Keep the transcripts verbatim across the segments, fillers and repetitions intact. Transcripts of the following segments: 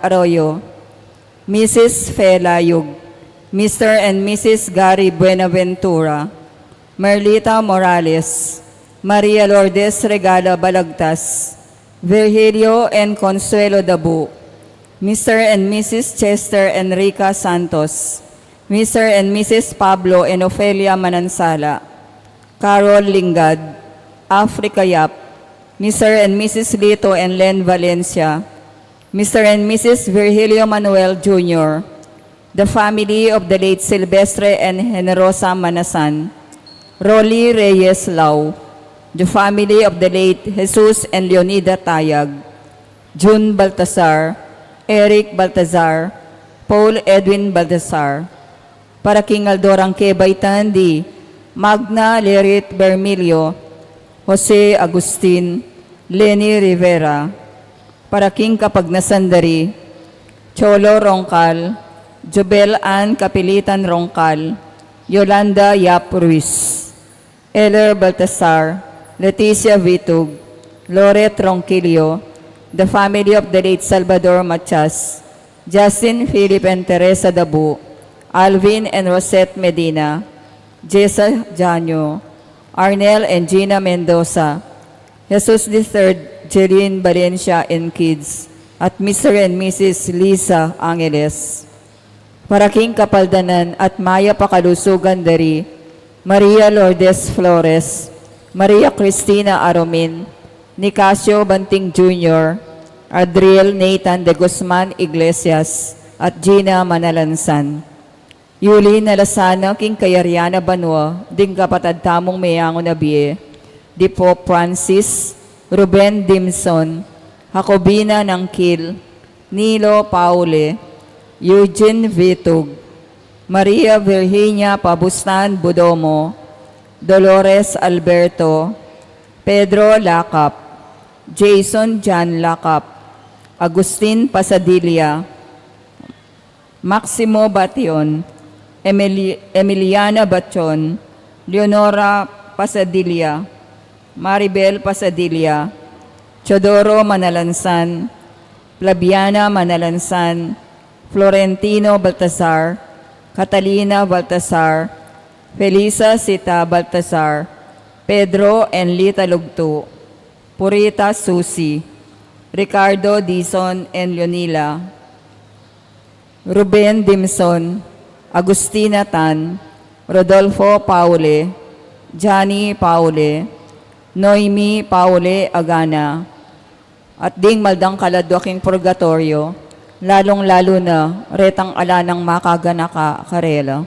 Arroyo, Missus Fe Layug, Mister and Missus Gary Buenaventura, Merlita Morales, Maria Lourdes Regala Balagtas, Virgilio and Consuelo Dabu, Mister and Missus Chester Enrica Santos, Mister and Missus Pablo and Ofelia Manansala, Carol Lingad, Africa Yap, Mister and Missus Lito and Len Valencia, Mister and Missus Virgilio Manuel Junior, the family of the late Silvestre and Generosa Manasan, Rolly Reyes Lau, the family of the late Jesus and Leonida Tayag, Jun Baltasar, Eric Baltazar, Paul Edwin Baltasar, para king aldo rang kebaitan di Magna Lerit Bermilio, Jose Agustin, Leni Rivera, para king kapagnasan da ri Cholo Roncal, Jubel Ann Kapilitan Roncal, Yolanda Yap Ruiz, Eller Baltasar, Leticia Vitug, Loret Ronquillo, the family of the late Salvador Matias, Justin Philip and Teresa Dabu, Alvin and Rosette Medina, Jessa Janyo, Arnel and Gina Mendoza, Jesus the third, Jeline Valencia and kids, at Mister and Missus Lisa Angeles. Para king kapaldanan at mayap a kalusugan da ri Maria Lourdes Flores, Maria Cristina Aromin, Nicasio Banting Junior, Adriel Nathan de Guzman Iglesias, at Gina Manalansan. Yuli na la sana king kayarian a banua ding kapatad tamung meyangu na bie, di Pope Francis, Ruben Dimson, Jacobina Nangkil, Nilo Paule, Eugene Vitug, Maria Virginia Pabustan Budomo, Dolores Alberto, Pedro Lakap, Jason John Lakap, Agustin Pasadilla, Maximo Bation, Emili-, Emiliana Bation, Leonora Pasadilla, Maribel Pasadilla, Teodoro Manalansan, Flaviana Manalansan, Florentino Baltasar, Catalina Baltasar, Felisa Sita Baltasar, Pedro and Lita Lugtu, Purita Susi, Ricardo Dizon and Leonila, Ruben Dimson, Agustina Tan, Rodolfo Paule, Johnny Paule, Noemi Paule Agana, at ding maldang kaladwa king purgatoryo, lalung-lalu na retang ala nang makaganaka karela.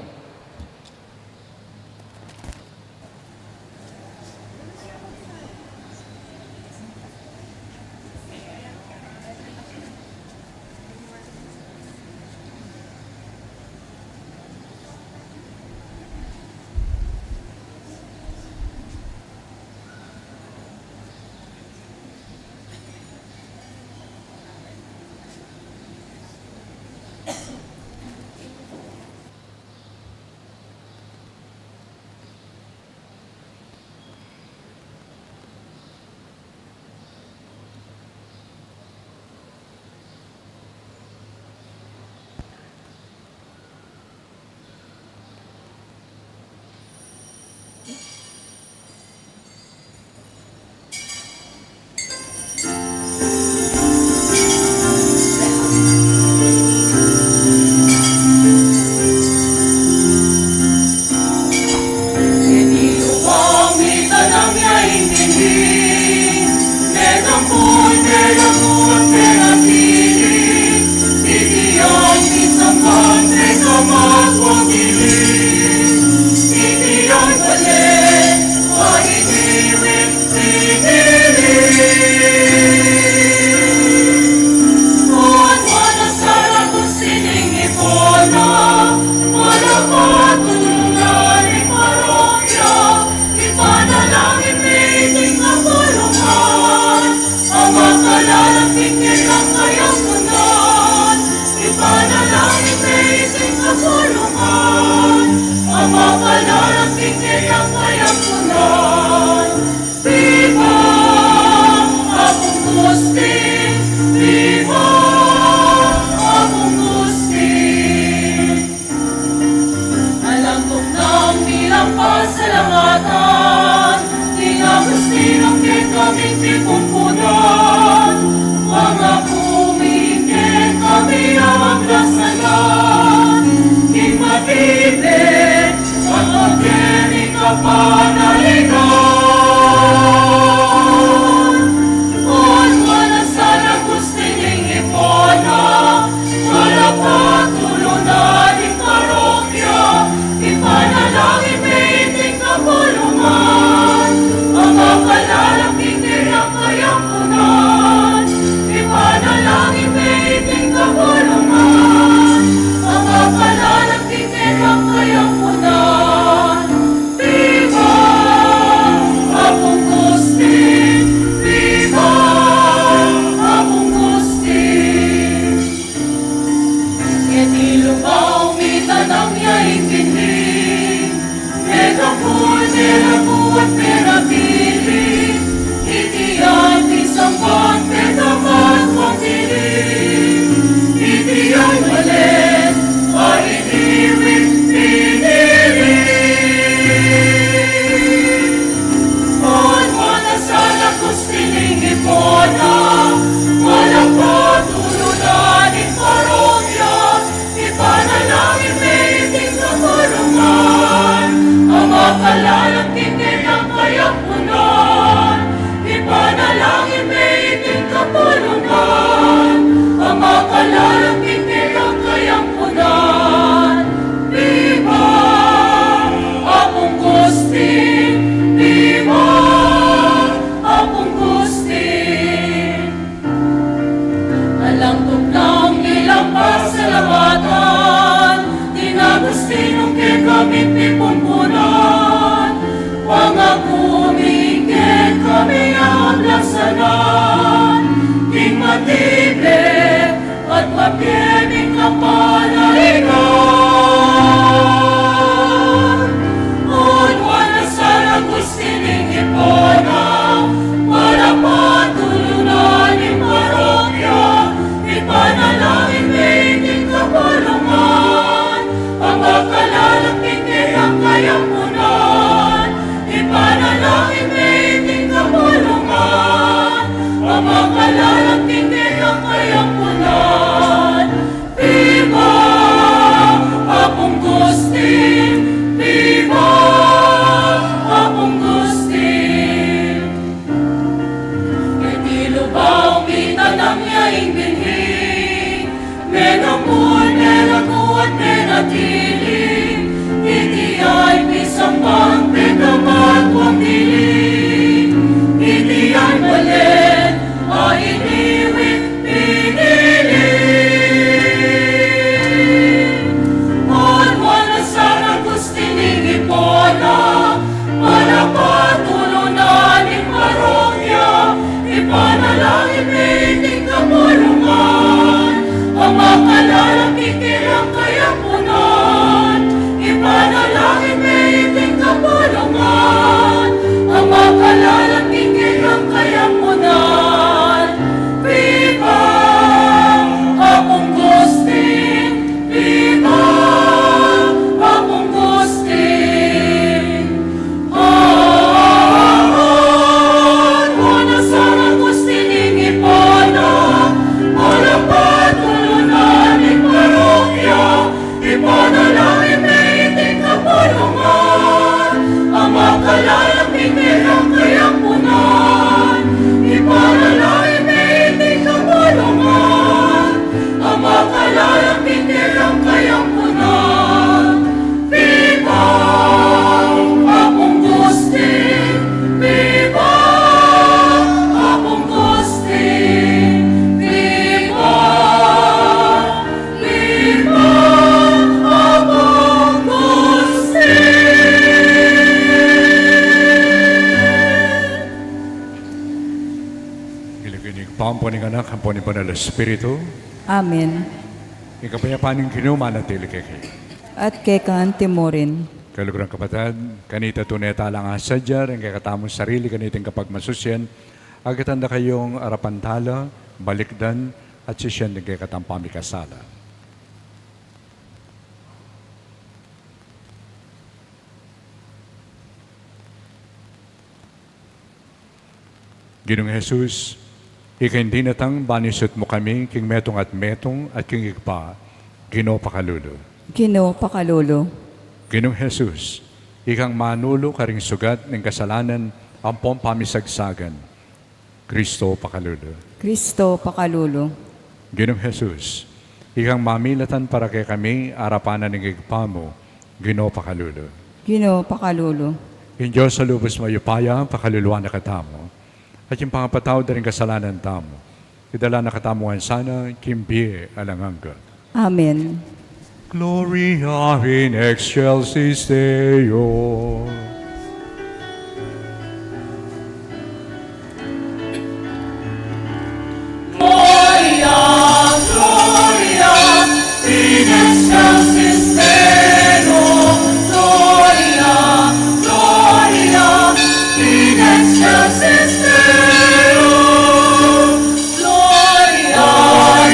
Makalalam king kekang kayampunan. Viva Apung Gustin! Viva Apung Gustin! Iti lubang mitanam ya ing binhi, menamul, melaku at menatili. Iti ay misamban, pekamakuang dili. Iti ay balen, a iniwit pinili. Nuan na San Agustin ing ipona, malapatulunan ning parokya, ipanalangin me iting kapulungan, a makalalam king kekang kayampunan, ipanalangin me iting kapulungan, a makalalam king kekang kayampunan. Viva Apung Gustin! Viva Apung Gustin! Nuan na San Agustin ing ipona, malapatulunan ning parokya, ipanalangin me iting kapulungan, a makalalam king kekang kayampunan, ipanalangin me iting kapulungan, a makalalam king kekang kayampunan. Viva Apung Gustin! Viva Apung Gustin! Viva! Viva Apung Gustin! King lagyu ning Ibpa, ampo ning Anak, ampo ning Banal a Espiritu. Amen. Ing kapayapan ning Ginu manatili kekayu. At keka mu rin. Kaluguran kapatad, kanita tune tala ngan sadya ing kekatamung sarili kaniting kapagmasusian, agatan da kayung arapan tala, balikdan, at sisian ding kekatang pamikasala. Ginung Jesus, ika ing dinatang ban isut mu kami king metung at metung at king Ibpa, Ginu pakalulu. Ginu pakalulu. Ginung Jesus, ikang manulu karing sugat ning kasalanan ampong pamisagsagan, Kristo pakalulu. Kristo pakalulu. Ginung Jesus, ikang mamilatan para kekami arapan na ning Ibpa mu, Ginu pakalulu. Ginu pakalulu. Ing Dios a lubus mayupaya pakaluluan na katamu, at ing pangapatawad da ring kasalanan tamu, idala na katamu ngan sana king bie alang angga. Amen. Gloria in excelsis Deo. Gloria, Gloria in excelsis Deo. Gloria, Gloria in excelsis Deo. Gloria,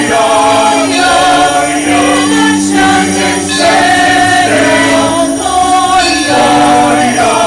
Gloria in excelsis Deo. Gloria,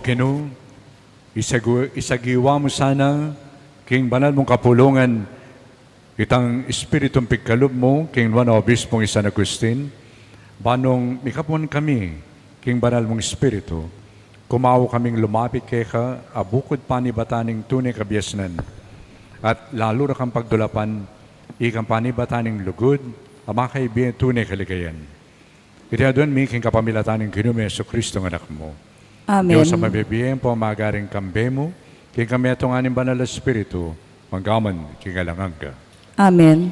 Ginu, isagu-, isagiwa mu sana king banal mung kapulungan itang Espiritung pigkalub mu king nuan a Obispung i San Agustin, ban nung mikapuan kami king banal mung Espiritu, kumawa kaming lumapit keka a bukud panibatan ning tune kabiasnan, at lalu ra kang pagdulapan ikang panibatan ning lugud a makaibie tune kaligayan. Iti aduan mi king kapamilatan ning Ginu ming Jesucristo nga Anak mu. Amen. Dios a mabibie ampon magaring kambe mu, king kametungan ning Banal a Espiritu, mangga man king alang angga. Amen.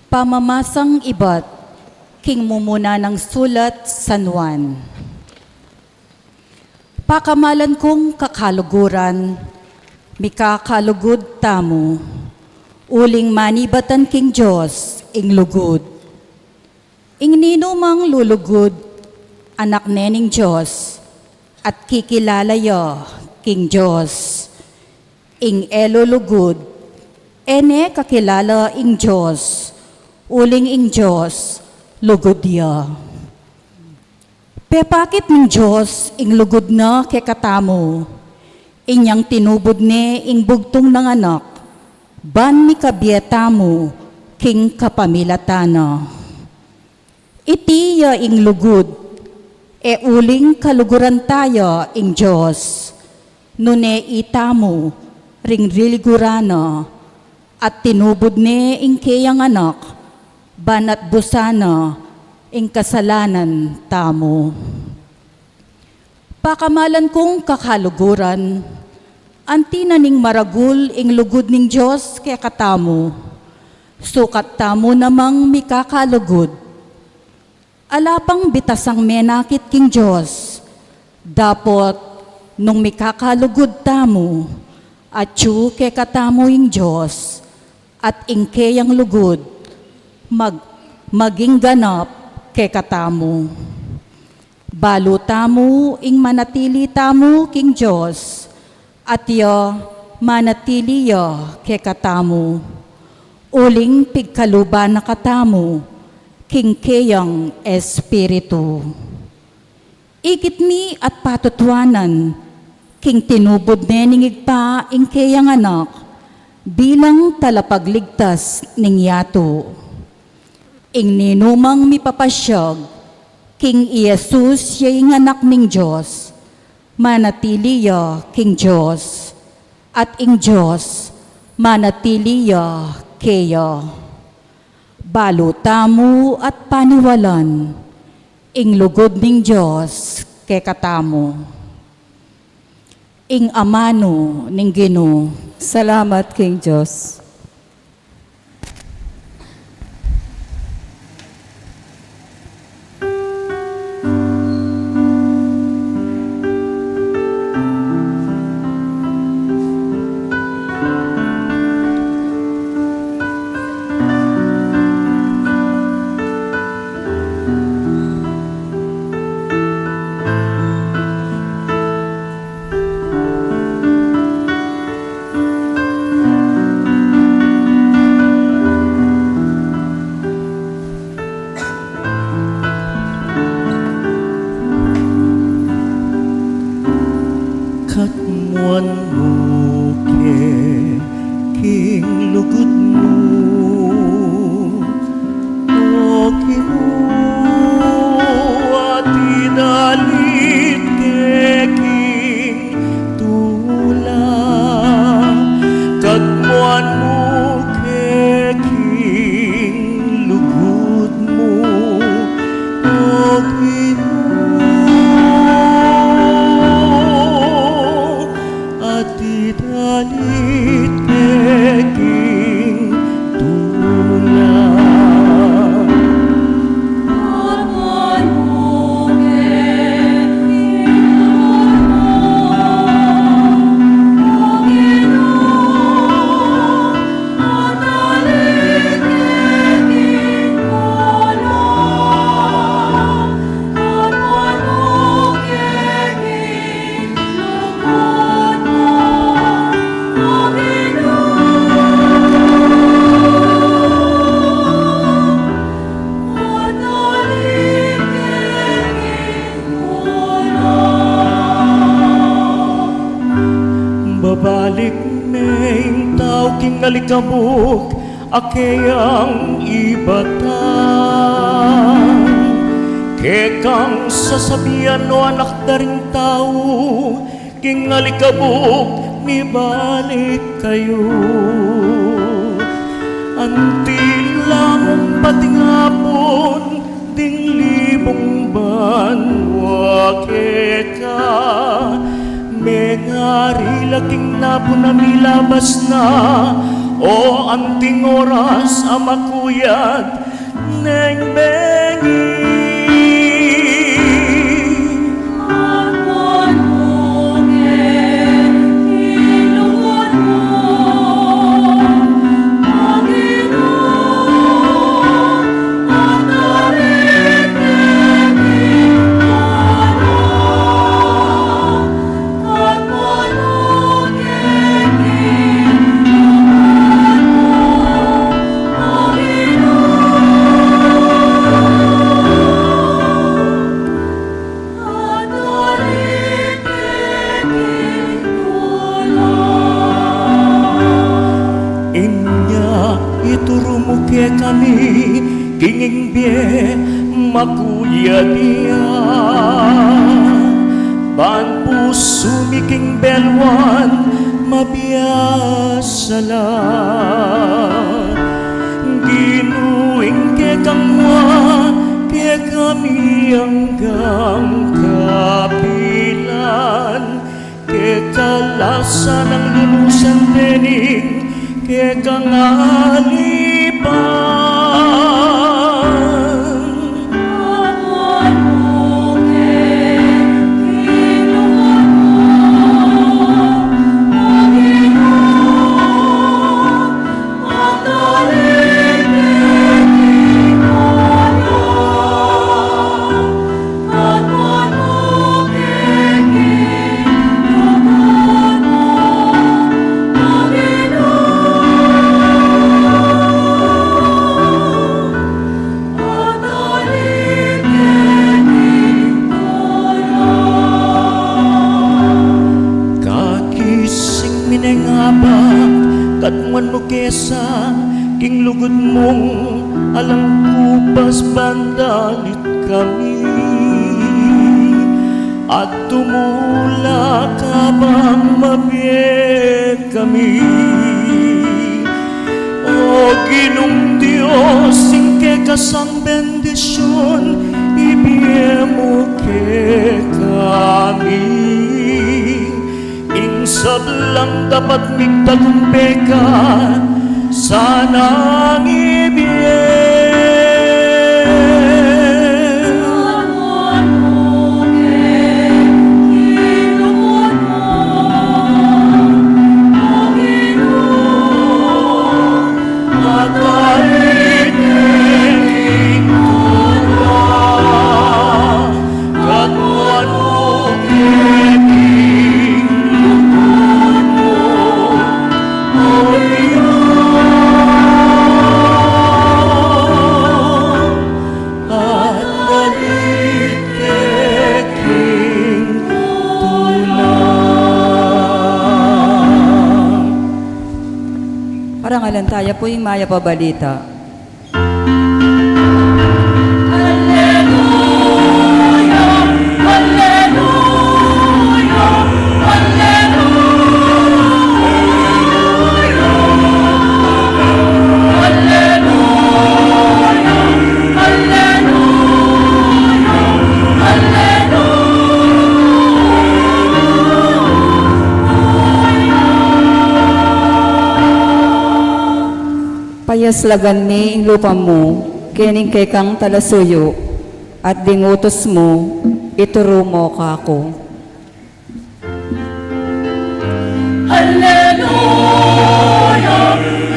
Pamamasang ibat king mumuna nang sulat San Juan. Pakamalan kung kakaluguran, mikakalugud tamu, uling manibatan king Dios ing lugud. Ing ninumang lulugud, anak ne ning Dios, at kikilala ya king Dios. Ing e lulugud, e ne kakilala ing Dios, uling ing Dios, lugud ya. Pepakit ning Dios ing lugud na kekatamu, inyang tinubud ne ing bugtung nang Anak, ban mikabie tamu king kapamilatan na. Iti ya ing lugud, e uling kaluguran ta ya ing Dios, nune itamu ring liliguran na, at tinubud ne ing keyang Anak, ban atbusan na ing kasalanan tamu. Pakamalan kung kakaluguran, anti na ning maragul ing lugud ning Dios kekatamu, sukat tamu namang mikakalugud. Ala pang bitasang menakit king Dios, dapot nung mikakalugud tamu, atyu kekatamu ing Dios, at ing keyang lugud, mag-, maging ganap kekatamu. Balu tamu ing manatili tamu king Dios, at ya manatili ya kekatamu. Uling pigkaluban na katamu king keyang Espiritu. Ikit mi at patutuanan, king tinubud ne ning Ibpa ing keyang Anak, bilang talapagligtas ning yatu. Ing ninumang mipapasyag, king i Jesus ya ing Anak ning Dios, manatili ya king Dios, at ing Dios, manatili ya keya. Balu tamu at paniwalan, ing lugud ning Dios kekatamu. Ing amanu ning Ginu. Salamat king Dios. Katmuan mu ke king lugud mu, O Ginu, at idalit ke king tula, katmuan mu ke king lugud mu, O Ginu, at idalit ke king Balik me ing tau king alikabuk a keyang ibatan. Kekang sasabian, o anak da ring tau, king alikabuk mibalik kayu. Anti la mung patingapun ding libung banua keka. Mengari la king napun a milabas na, o anting oras a makuyad neng bengi. Inya ituru mu kekami king ing bie makuyad ya, ban pusu mi king beluan mabiasa la. Ginu, ing kekang wa kekami anggang kapilan, keka la sanang lulusan dening kekang alipan. Kakising mi neng abak, katmuan mu ke sa king lugud mung alang kupas ban dalit kami. At tumulak ka bang mabie kami. O Ginung Dios, ing keka sang bendisyun ibie mu kekami. Ing sablang dapat migtagumpay ka sanang ibie. Parangalan taya pu ing mayap a balita. Payaslagan mi ing lupa mu kening kekang talasuyu, at ding utus mu ituru mu kaku. Alleluia,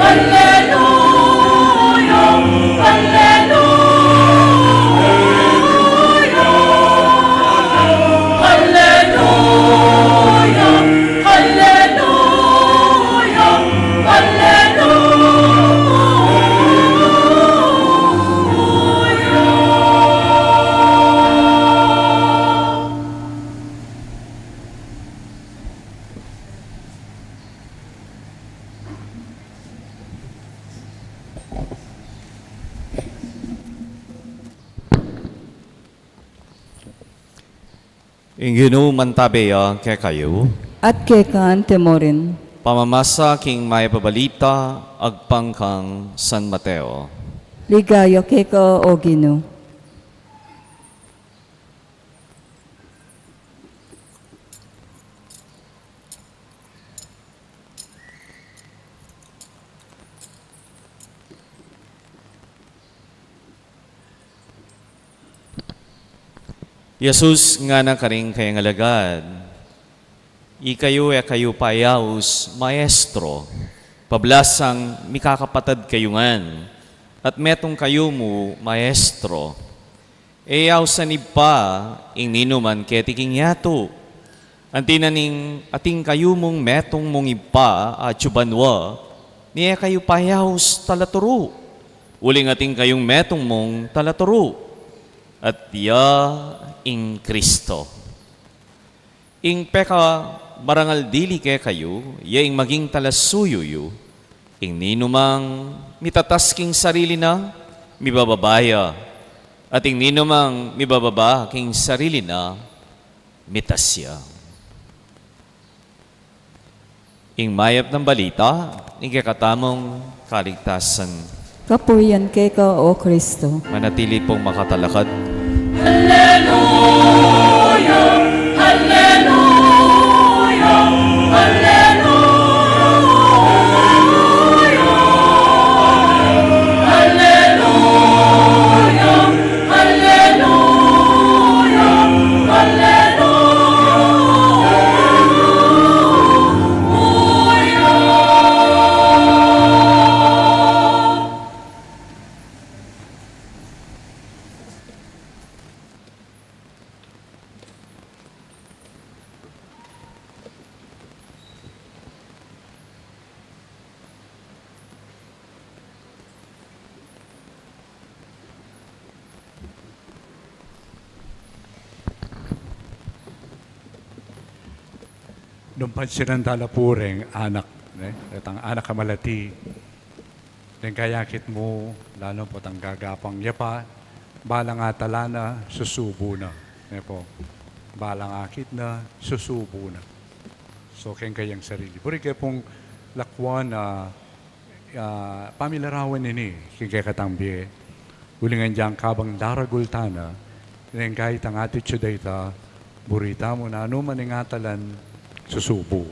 alleluia, alleluia, alleluia, alleluia, alleluia. Ing Ginu mantabe ya kekayu. At keka anti mu rin. Pamamasa king Mayap a Balita agpang kang San Mateo. Ligaya keka, O Ginu. I Jesus ngana karing kayang alagad, "Ikayu e kayu payaus maestro, pablasang mikakapatad kayu ngan, at metung kayu mu maestro. E ausan Ibpa ing ninuman keti king yatu. Anti na ning atin kayu mung metung mung Ibpa atyu banua, ni e kayu payaus talaturu, uling atin kayung metung mung talaturu, at ya ing Kristo." Ing pekamarangal dili kekayu, ya ing maging talasuyu yu. Ing ninumang mitatas king sarili na, mibababa ya. At ing ninumang mibababa king sarili na, mitas ya. Ing Mayap nang Balita ning kekatamung kaligtasan. Kapuyan keka, O Kristo. Manatili pong makatalakad. Alleluia, alleluia, alleluia, alleluia, alleluia, alleluia. Nung pansinan tala pu reng anak, ne? Itang anak a malati. Deng kayakit mu, lalu potang gagapang ya pa, balang atala na, susubu na. Ne po? Balang akit na, susubu na. So, keng kayang sarili. Buri ke pung lakwan, ah, ah, pamilarawan ini, king kekatang bie. Uling agyang kabang daragul tana, deng kayang attitude a ita, buri tamu, nanu man ing atalan, susubu.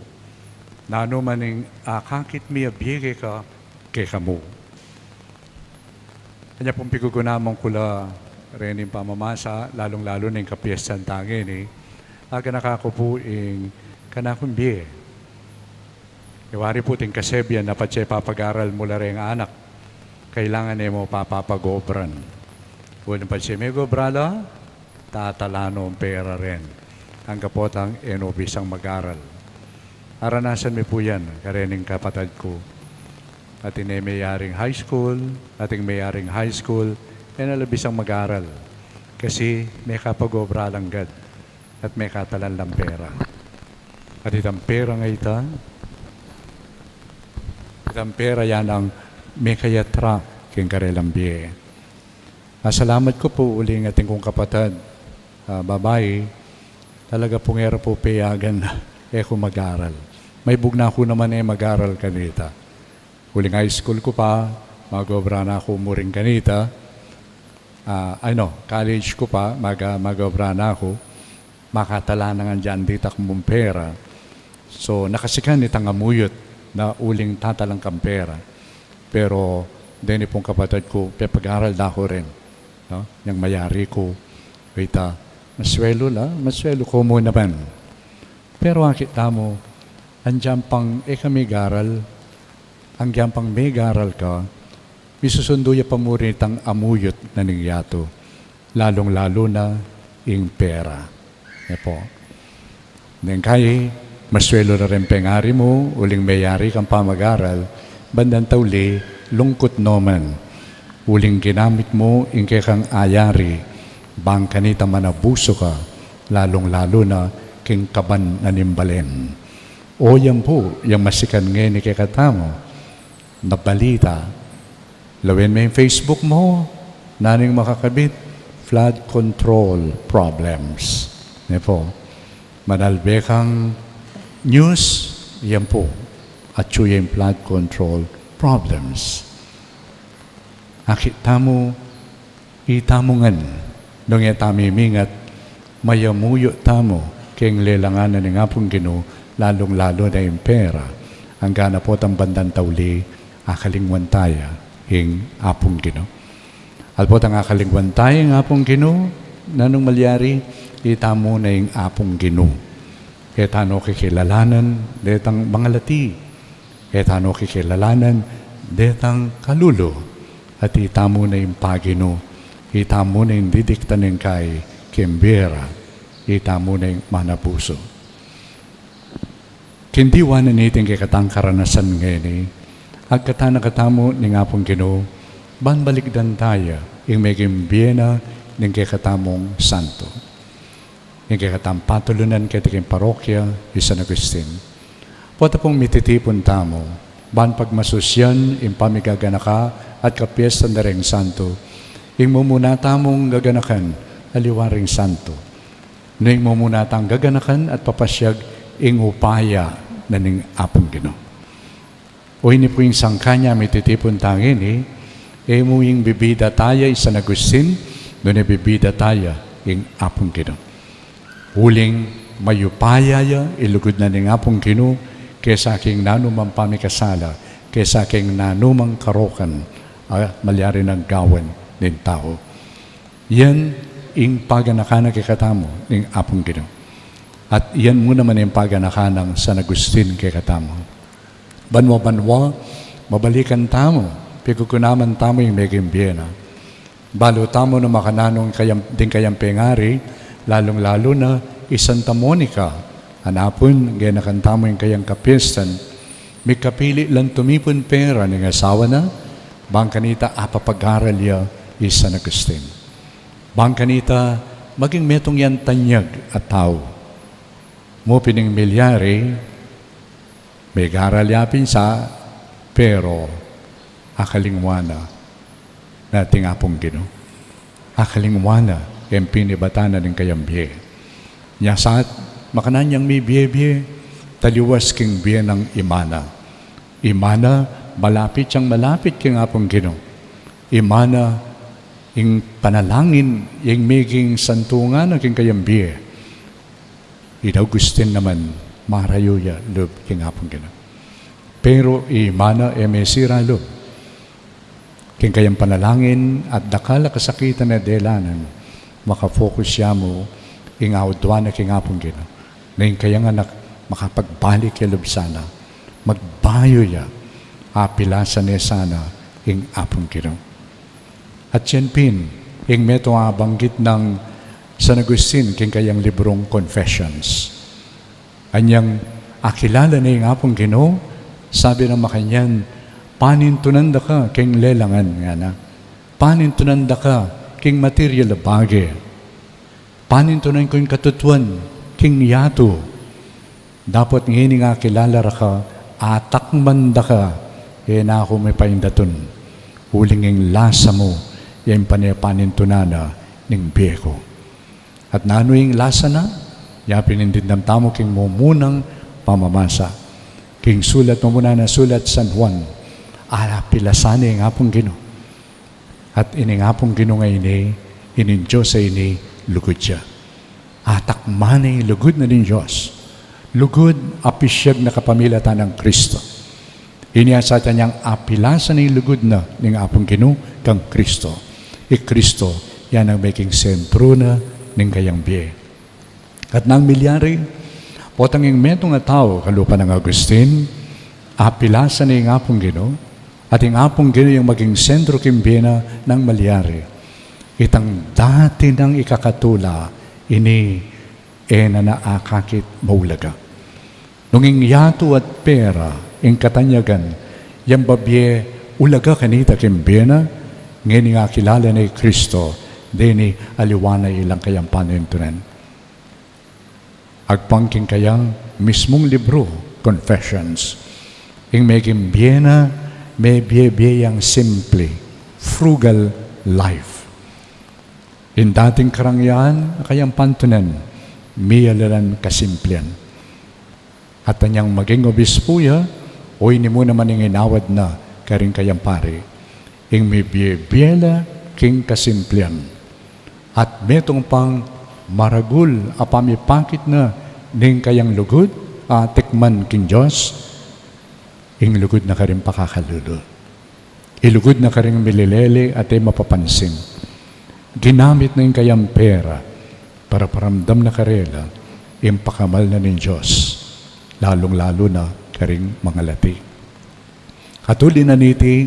Nanu man ing akakit mi a bie keka, kekamu. Anya pung pigugunaman ku la rening pamamasa, lalung-lalu ning kapiestan ta ngeni, aganaka ku pu ing kanakung bie. Iwari pu ting kasebian na patse papagaral mu la reng anak, kailangan e mu papapagobran. Uling patse megobra la, tatala no ing pera ren. Angga potang e no bisang magaral. Aranasan mi pu yan, karening kapatad ku. Atin e meyaring high school, atin meyaring high school, e na la bisang magaral. Kasi mekapagobra la ngan, at mekatalan lang pera. At itang pera a ita, itang pera ya nang mekayatra king karelang bie. Masalamat ku pu uling atin kung kapatad, ah, babai, talaga pung e ra pu peyagan e ku magaral. Maibug na ku naman e magaral kanita. Uling high school ku pa, magobra na ku mu rin kanita. Ah, ano, college ku pa, maga-, magobra na ku. Makatala na ngan ditak mung pera. So, nakasikan itang amuyut na uling tatalan kang pera. Pero, deni pung kapatad ku, pepagaral da ku rin. No? Yang mayari ku, kita, maswelu la, maswelu ku mu naman. Pero akit tamu, agyang pang e ka megaral, agyang pang megaral ka, misusundu ya pa mu rin itang amuyut na ning yatu, lalung-lalu na ing pera. E pu. Neng kai, maswelu la ring pengari mu, uling meyari kang pamagaral, bandang tauli, lungkut no man. Uling ginamit mu ing kekang ayari, bang kanita manabusu ka, lalung-lalu na king kaban na ning balen. O yan pu, yang masikan ngeni kekatamu na balita. Lawen me ing Facebook mu, nanu ing makakabit, flood control problems. Ne pu? Manalbe kang news, yan pu. Atyu ya ing flood control problems. Akit tamu, itamu ngan, nung e tamu mimingat, mayamuyu tamu keng lelangan na ning Apung Ginu, lalung-lalu na ing pera, anggang potang bandang tauli, akalingwan taya ing Apung Ginu. At potang akalingwan taya ing Apung Ginu, nanung malyari, itamu na ing Apung Ginu. E tanu kikilalanan detang mangalati, e tanu kikilalanan detang kalulu, at itamu na ing paginu, itamu na ing didiktan ning kai keng bie ra, itamu na ing manabusu. King diwa na niting kekatang karanasan ngeni, agkatan na katamu ning Apung Ginu, ban balikdan taya ing meging bie na ning kekatamung santo, ning kekatang patulunan keti king parokya i San Agustin. Pota pung mititipun tamu, ban pagmasusyan ing pamigaganaka at kapiestan da reng santo, ing mumuna tamung gaganakan, aliwa ring santo. Nung mumuna tang gaganakan at papasyag ing upaya na ning Apung Ginu. O ini pu ing sangkan ya mititipun tang ini, e mu ing bibida taya i San Agustin, nune bibida taya ing Apung Ginu. Uling mayupaya ya i lugud na ning Apung Ginu, kesa king nanumang pamikasala, kesa king nanumang karokan, a malyari nang gawan ning tau. Yan ing paganaka na kekatamu ning Apung Ginu. At yan mu naman ing paganaka nang San Agustin kekatamu. Banwa-banwa, mabalikan tamu, pikukunaman tamu ing meging bie na. Balu tamu na makananu ing kayang, ding kayang pengari, lalung-lalu na i Santa Monica, anapun, genakan tamu ing kayang kapiestan, mikapili lang tumipun pera ning asawa na, bang kanita apapagaral ya i San Agustin. Bang kanita maging metung yang tanyag a tau. Mu pin ing milyari, megaral ya pin sa, pero akalingwan na ning Apung Ginu. Akalingwan na ing pinibatan na ning kayang bie. Nya sa, makanyan yang mibie-bie, taliwas king bie nang ima na. Ima na, malapit yang malapit king Apung Ginu. Ima na, ing panalangin, ing meging santungan na king kayang bie. I Agustin naman, marayu ya lub king Apung Ginu. Pero ima na e mesira lub king kayang panalangin at dakal a kasakitan a delanan, makafocus ya mu ing audwan na king Apung Ginu. Na ing kayang anak makapagbalik ya lub sana, magbayu ya, apilasan ne sana ing Apung Ginu. At yan pin ing metung a banggit nang San Agustin king kayang librung Confessions. Anyang akilala ne ing Apung Ginu, sabi na makanyan, panintunan da ka king lelangan, ngana. Panintunan da ka king material a bage. Panintunan ku ing katutuan king yatu. Dapot ngening akilala ra ka, atakman da ka, e na ku mipaindatun. Uling ing lasa mu, ya ing pane panintunan na ning bie ku. At nanu ing lasa na, ya pin ing dimdam tamu king mumunang pamamasa. King sulat, mumuna na sulat San Juan, apilasan ne ing Apung Ginu. At ining Apung Ginu ngeni, ining Dios a ini, lugud ya. Atakman ne ing lugud na ning Dios. Lugud a pisyag na kapamilatan nang Kristo. Ini a sasabyan yang apilasan ne ing lugud na ning Apung Ginu kang Kristo. I Kristo, yan ing meging sentru na ning kayang bie. At nanu ing milyari, potang ing metung a tau, kalupa nang Agustin, apilasan ne ing Apung Ginu, at ing Apung Ginu yang maging sentru king bie na, nanu ing milyari. Itang dati nang ikakatula, ini e na na akakit maulaga. Nung ing yatu at pera, ing katanyagan, yang babie ulaga kanita king bie na, ngening akilala ne i Kristo, deni aliwa na ilang kayang panintunan. Agpang king kayang mismung libru, Confessions. Ing meging bie na, mebie-bie yang simple, frugal life. Ing dating karangyaan, a kayang pantunan, Mie la lang kasimplian. At anyang maging obispu ya, o ini mu naman ing inawad na karing kayang pari. Ing mibie-bie la king kasimplian. At metung pang maragul a pamipakit na ning kayang lugud a atekman king Dios, ing lugud na karing pakakalulu. Ilugud na karing mililele at e mapapansin. Ginamit na ing kayang pera para paramdam na karela ing pakamal na ning Dios, lalung-lalu na karing mangalati. At uli na niti,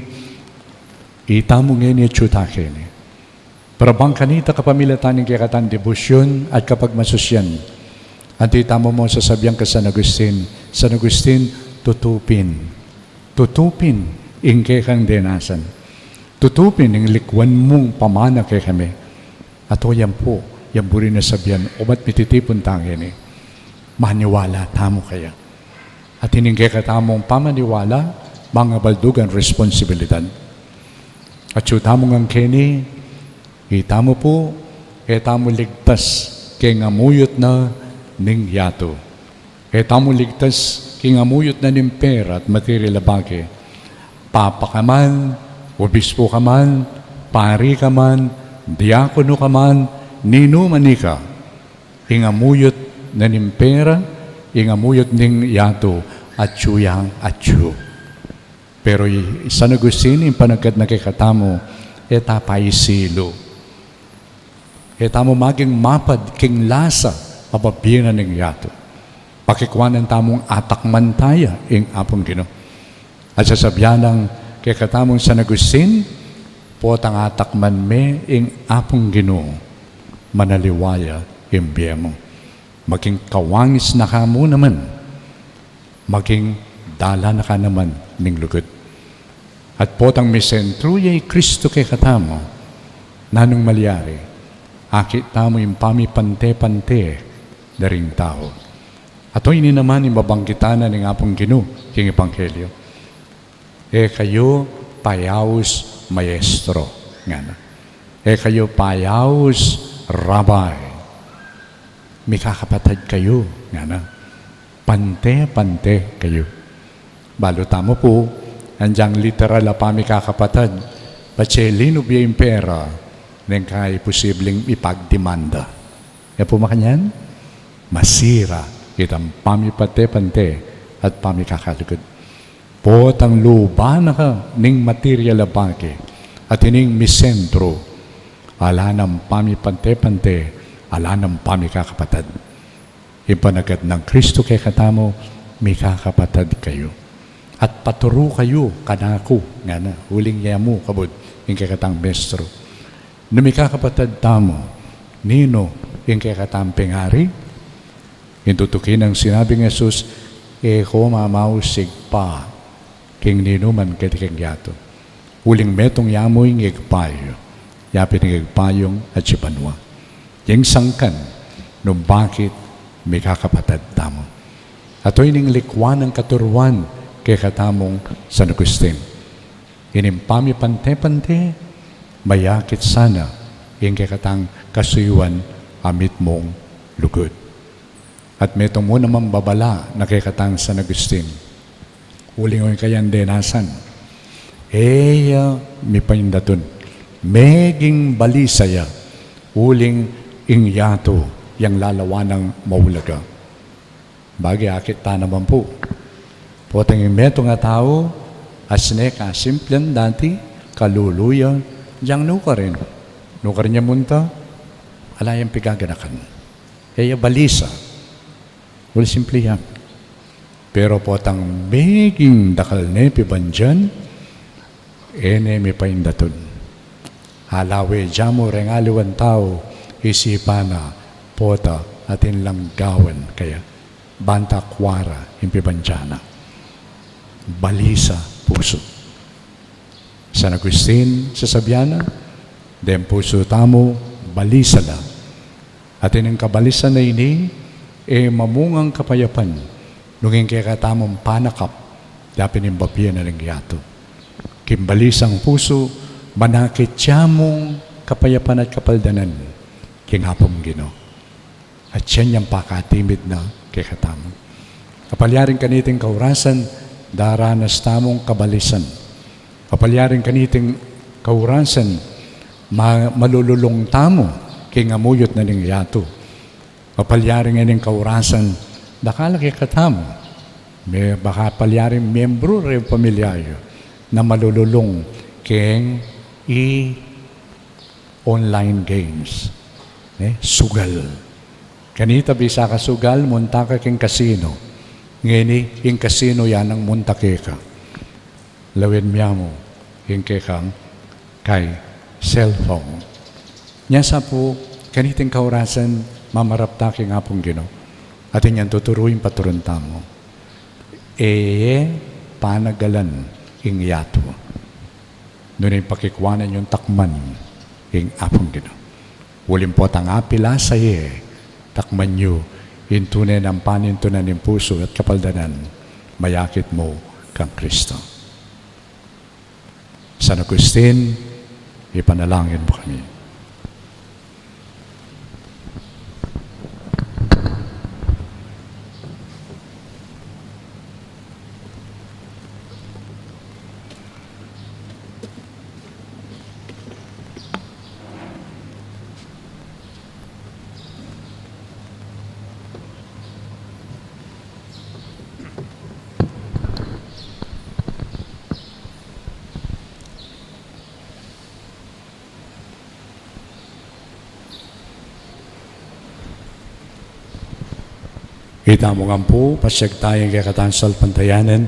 itamu ngeni atyu ta keni. Para bang kanita kapamilatan ning kekatang debosyun at kapagmasusian. Anti tamu mu sasabian kang San Agustin, San Agustin, tutu pin. Tutu pin ing kekang denasan. Tutu pin ing likuan mung pamana kekami. At o yan pu, yang buri nang sabian, obat mititipun ta ngeni. Maniwala tamu kaya. At ining kekatamung pamaniwala, mangabaldugan responsibilidad. Atyu tamu ngan keni, itamu pu, e tamu ligtas king amuyut na ning yatu. E tamu ligtas king amuyut na ning pera at material a bage. Papa ka man, obispu ka man, pari ka man, diakono ka man, ninu man ika. Ing amuyut na ning pera, ing amuyut ning yatu, atyu yang atyu. Pero i San Agustin, ing panagkat na kekatamu, e ta paisilu. E tamu maging mapad king lasa a babie na ning yatu. Pakikuanan tamung atakman taya ing Apung Ginu. At sasabian nang kekatamung San Agustin, potang atakman me ing Apung Ginu, manaliwa ya ing bie mu. Maging kawangis na ka mu naman, maging dalan na ka naman ning lugud. At potang misentru ya i Kristu kekatamu, nanung malyari, akit tamu ing pamipante-pante da ring tau. At o ini naman ing babanggitan na ning Apung Ginu king Ebanghelyo. E kayu payaus maestro, ngana. E kayu payaus rabbi. Mikakapatad kayu, ngana. Pante-pante kayu. Balu tamu pu, anyang literal a pamikakapatad, patse linub ya ing pera, neng kai posibleng ipagdemanda. E pu makanyan, masira itang pamipante-pante at pamikakalugud. Potang luban na ka ning material a bage, at ining misentru, ala nang pamipante-pante, ala nang pamikakapatad. Ing panagkat nang Kristu kekatamu, mikakapatad kayu. At paturu kayu kanaku, ngana, uling yamu kabud ing kekatang mestro. Nung mikakapatad tamu, ninu ing kekatang pengari? Ing tutuki nang sinabi nang Jesus, e ko mamaus igpa king ninuman keti king yatu. Uling metung yamu ing igpa yu, yapin ing igpa yung atsu banua. Ing sangkan nung bakit mikakapatad tamu. At o ining likuan nang katuruan kekatamung San Agustin. Ining pamipante-pante, mayakit sana ing kekatang kasuyuan a mitmung lugud. At metung mu naman babala na kekatang San Agustin. Uling o ing kayang denasan, e ya mipaindatun. Meging balisa ya, uling ing yatu yang lalawa nang maulaga. Bage akit ta naman pu. Potang ing metung a tau, asne kasimplian dati, kalulu ya, yang nukarin. Nukarin ya munta, ala yang pigaganakan. E ya balisa. Uling simpli ya. Pero potang meging dakal ne pibandian, e ne mipaindatun. Ala we dyamu reng aliwang tau, isipan na, pota atin lang gawan kaya, ban ta kuara ing pibandian na. Balisa pusu. San Agustin, sasabian na, deng pusu tamu, balisa la. At ining kabalisan a ini, e mamungang kapayapan, nung ing kekatamung panakap, dapin ing babie na ning yatu. King balisang pusu, manakit ya mung kapayapan at kapaldanan, king Apung Ginu. At siya niyang pakatimid na kekatamu. Kapalyarin kaniting kaurasan, daranas tamung kabalisan. Kapalyarin kaniting kaurasan, ma-, malululung tamu king amuyut na ning yatu. Kapalyarin kaniting kaurasan, dakal a kekatamu. Me-, baka palyarin miyembru reng pamilya yu na malululung king i online games. Ne? Sugal. Kanita bisa ka sugal, munta ka king kasino. Ngeni, ing kasino yan ang munta keka. Lawen mu ya mu, ing kekang kay cellphone. Nya sa pu, kaniting kaurasan, mamarap ta king Apung Ginu. Atin yang tuturu ing paturun tamu. E ye panagalan ing yatu. Nune pakikwanan yung takman ing Apung Ginu. Uling potang apila sa ye, takman yu, ing tune nang panintunan ning pusu at kapaldanan, mayakit mu kang Kristo. San Agustin, ipanalangin mu kami. Itamu ngan pu, pasiag taya king kekatang salpantayanan.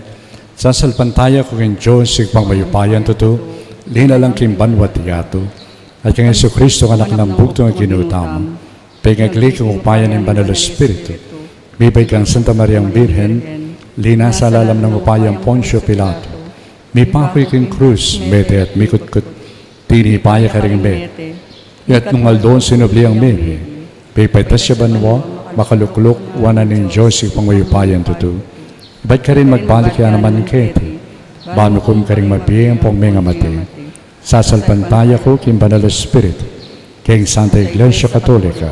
Sasalpantaya ku king Dios, Ibpang mayupayang tutu, linalang king banwa't yatu, at kang Jesucristo, Anak nang bugtung a Ginu tamu, pengagli king upaya ning Banal a Espiritu, mibait kang Santa Mariang Birhen, linasa lalam ning upaya nang Poncio Pilato, mipaku king krus, mete at mikutkut, tinipa ya karing mete. At nung aldo sinubli yang mete, pepaitas ya banua, makalukluk wanan ning Dios Ibpang mayupayang tutu. Ibat karin magbalik ya naman keti, ban ukum karing mabie ampong mengamate. Sasalpantaya ku king Banal a Espiritu, king Santa Iglesia Katolika,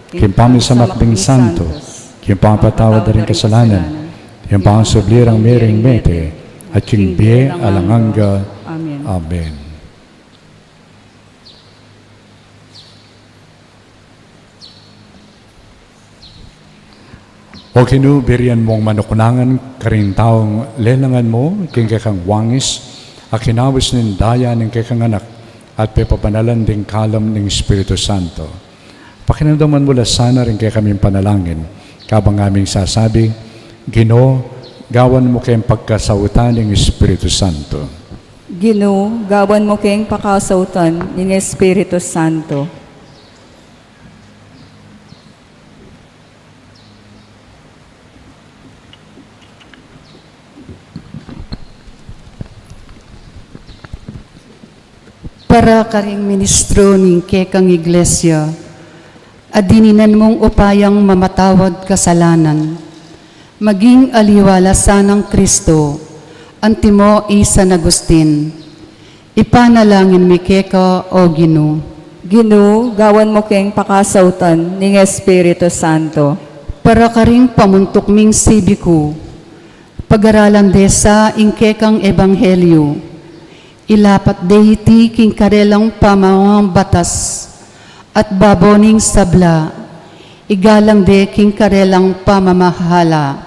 king pamisamak ding santo, king pamapatawad da ring kasalanan, king pangasubli rang mie ring mete, at king bie alang angga. Amen. Amen. O Ginu, birian mung manuknangan karing taung lelangan mu king kekang wangis, a kinaus ning daya ning kekang Anak, at pepabanalan ding kalam ning Espiritu Santo. Pakiramdaman mu la sana ring kekaming panalangin, kabang ngaming sasabi, Ginu, gawan mu keng pakasautan ning Espiritu Santo. Ginu, gawan mu keng pakasautan ning Espiritu Santo. Para karing ministro ning kekang Iglesia, a dininan mung upayang mamatawad kasalanan, maging aliwa la sanang Kristo, antimo i San Agustin. Ipanalangin mi keka, o Ginu. Ginu, gawan mu keng pakasautan ning Espiritu Santo. Para karing pamuntuk ming sibiku, pagaralan de sa ing kekang ebanghelyu, ilapat de iti king karelang pamamung batas, at babo ning sabla, igalang de king karelang pamamahala.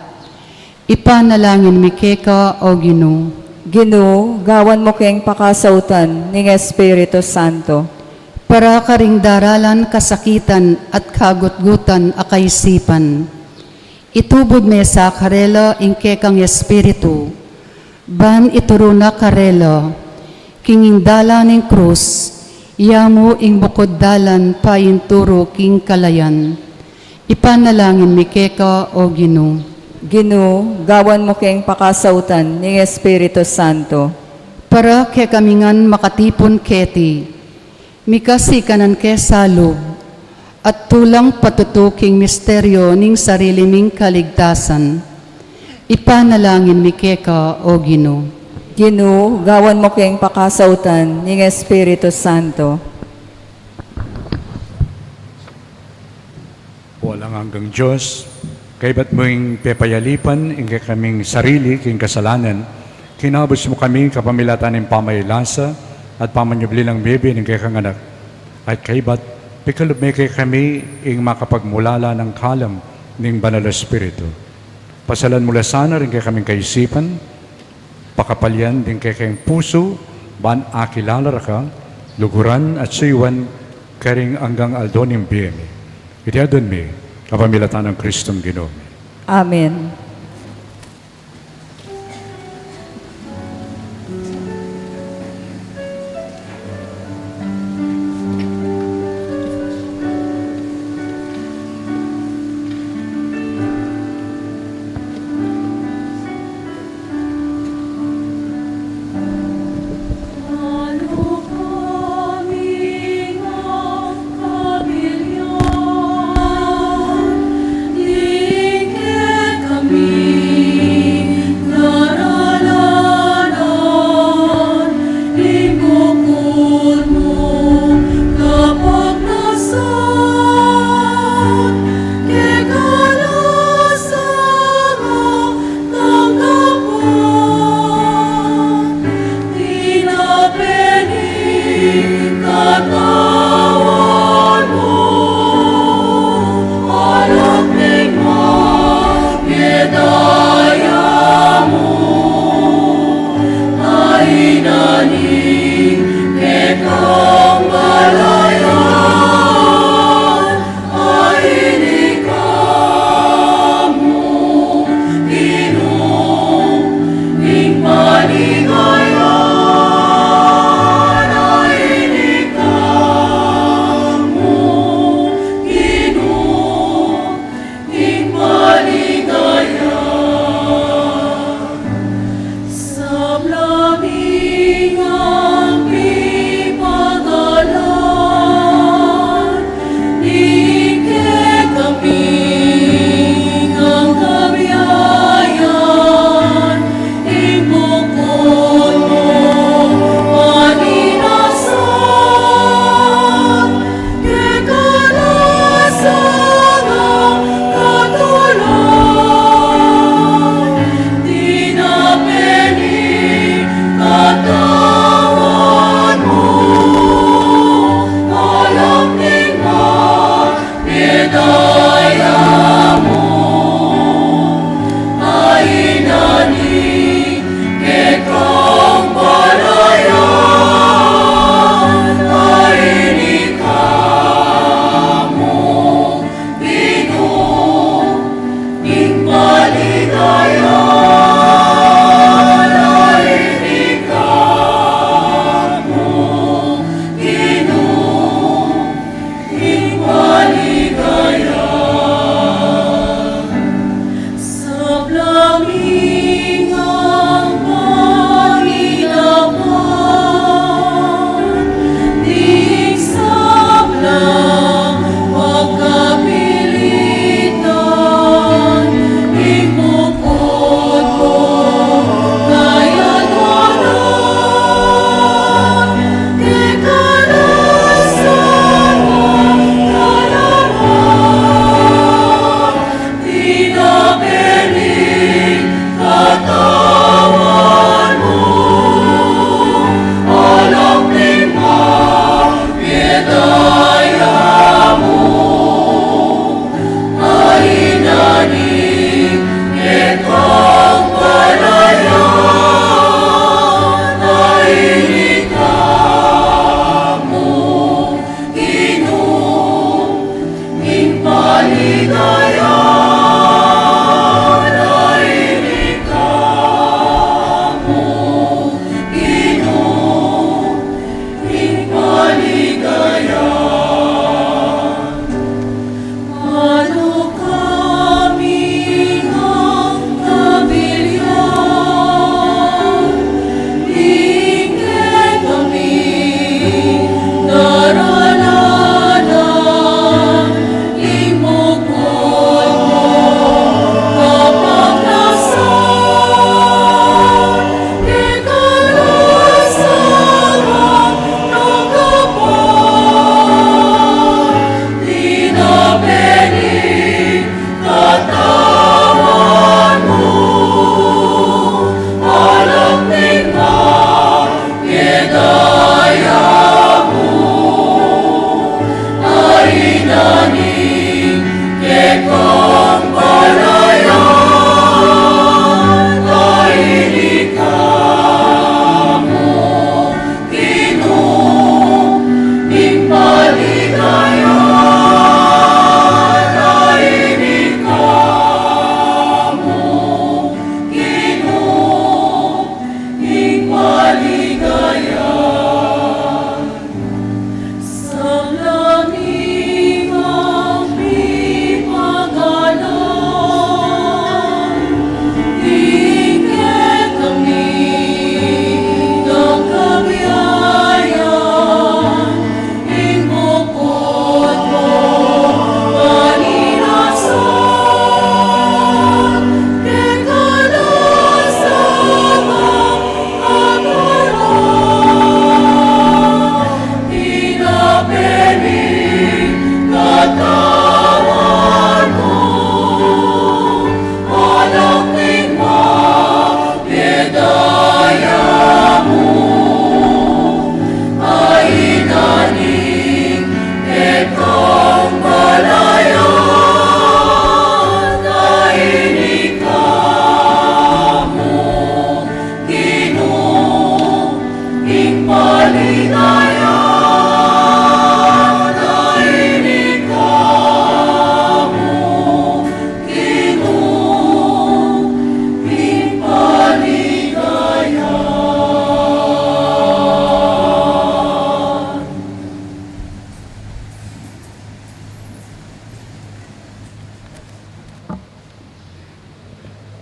Ipanalangin mi keka, o Ginu. Ginu, gawan mu keng pakasautan ning Espiritu Santo. Para karing daralan kasakitan at kagutgutan a kaisipan, itubud me sa karela ing kekang Espiritu, ban ituru na karela, king ing dalan ning krus, ya mu ing bukud dalan painturu king kalayan. Ipanalangin mi keka, o Ginu. Ginu, gawan mu keng pakasautan ning Espiritu Santo. Para kekami ngan makatipun keti, mikasikanan ke sa lub, at tulang patutu king misteryo ning sarili ming kaligtasan. Ipanalangin mi keka, o Ginu. Ginu, gawan mu keng pakasautan ning Espiritu Santo. Walang Anggang Dios, kaybat mu ing pepayalipan ing kekaming sarili king kasalanan, kinabus mu kami kapamilatan ning pamaylasa at pamanyubli lang bibie ning kekang Anak. At kaybat, pikalub me kekami ing makapagmulala nang kalam ning Banal Espiritu. Pasalan mu la sana ring kekaming kaisipan, pakapalian ding kekeng pusu, ban akilala ra ka, luguran at suyuan karing anggang aldo ning bie mi. Iti adwan mi, kapamilatan nang Kristong Ginu mi. Amen.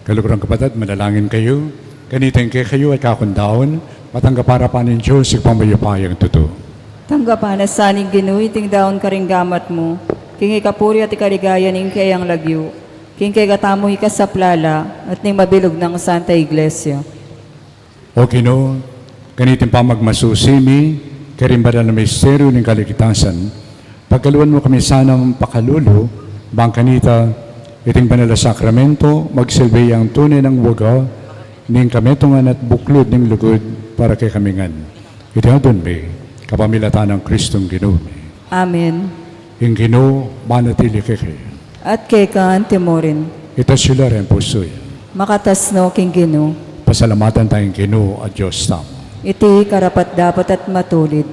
Kaluguran kapatad, manalangin kayu. Kanita ing kekayu at kaku ngan daun, matanggap para pa ning Dios, Ibpang mayupayang tutu. Tanggapan na sa ning Ginu iting daun karing gamat mu, king ikapuri at ikaligaya ning keyang lagyu, king kekatamu ikasaplala, at ning mabilug nang Santa Iglesia. O Ginu, kaniting pamagmasusi mi karing banal a misteryu ning kaligtasan, pagkaluan mu kami sanang pakalulu, bang kanita iting banal a sakramento magsilbi yang tune nang waga ning kametungan at buklud ning lugud para kekami ngan. Iti adwan mi kapamilatan nang Kristong Ginu mi. Amen. Ing Ginu manatili kekayu. At keka antimurin. Itas yu la ring pusu yu. Makatas no king Ginu. Pasalamatan taya ing Ginu a Dios tamu. Iti karapat-dapat at matulid.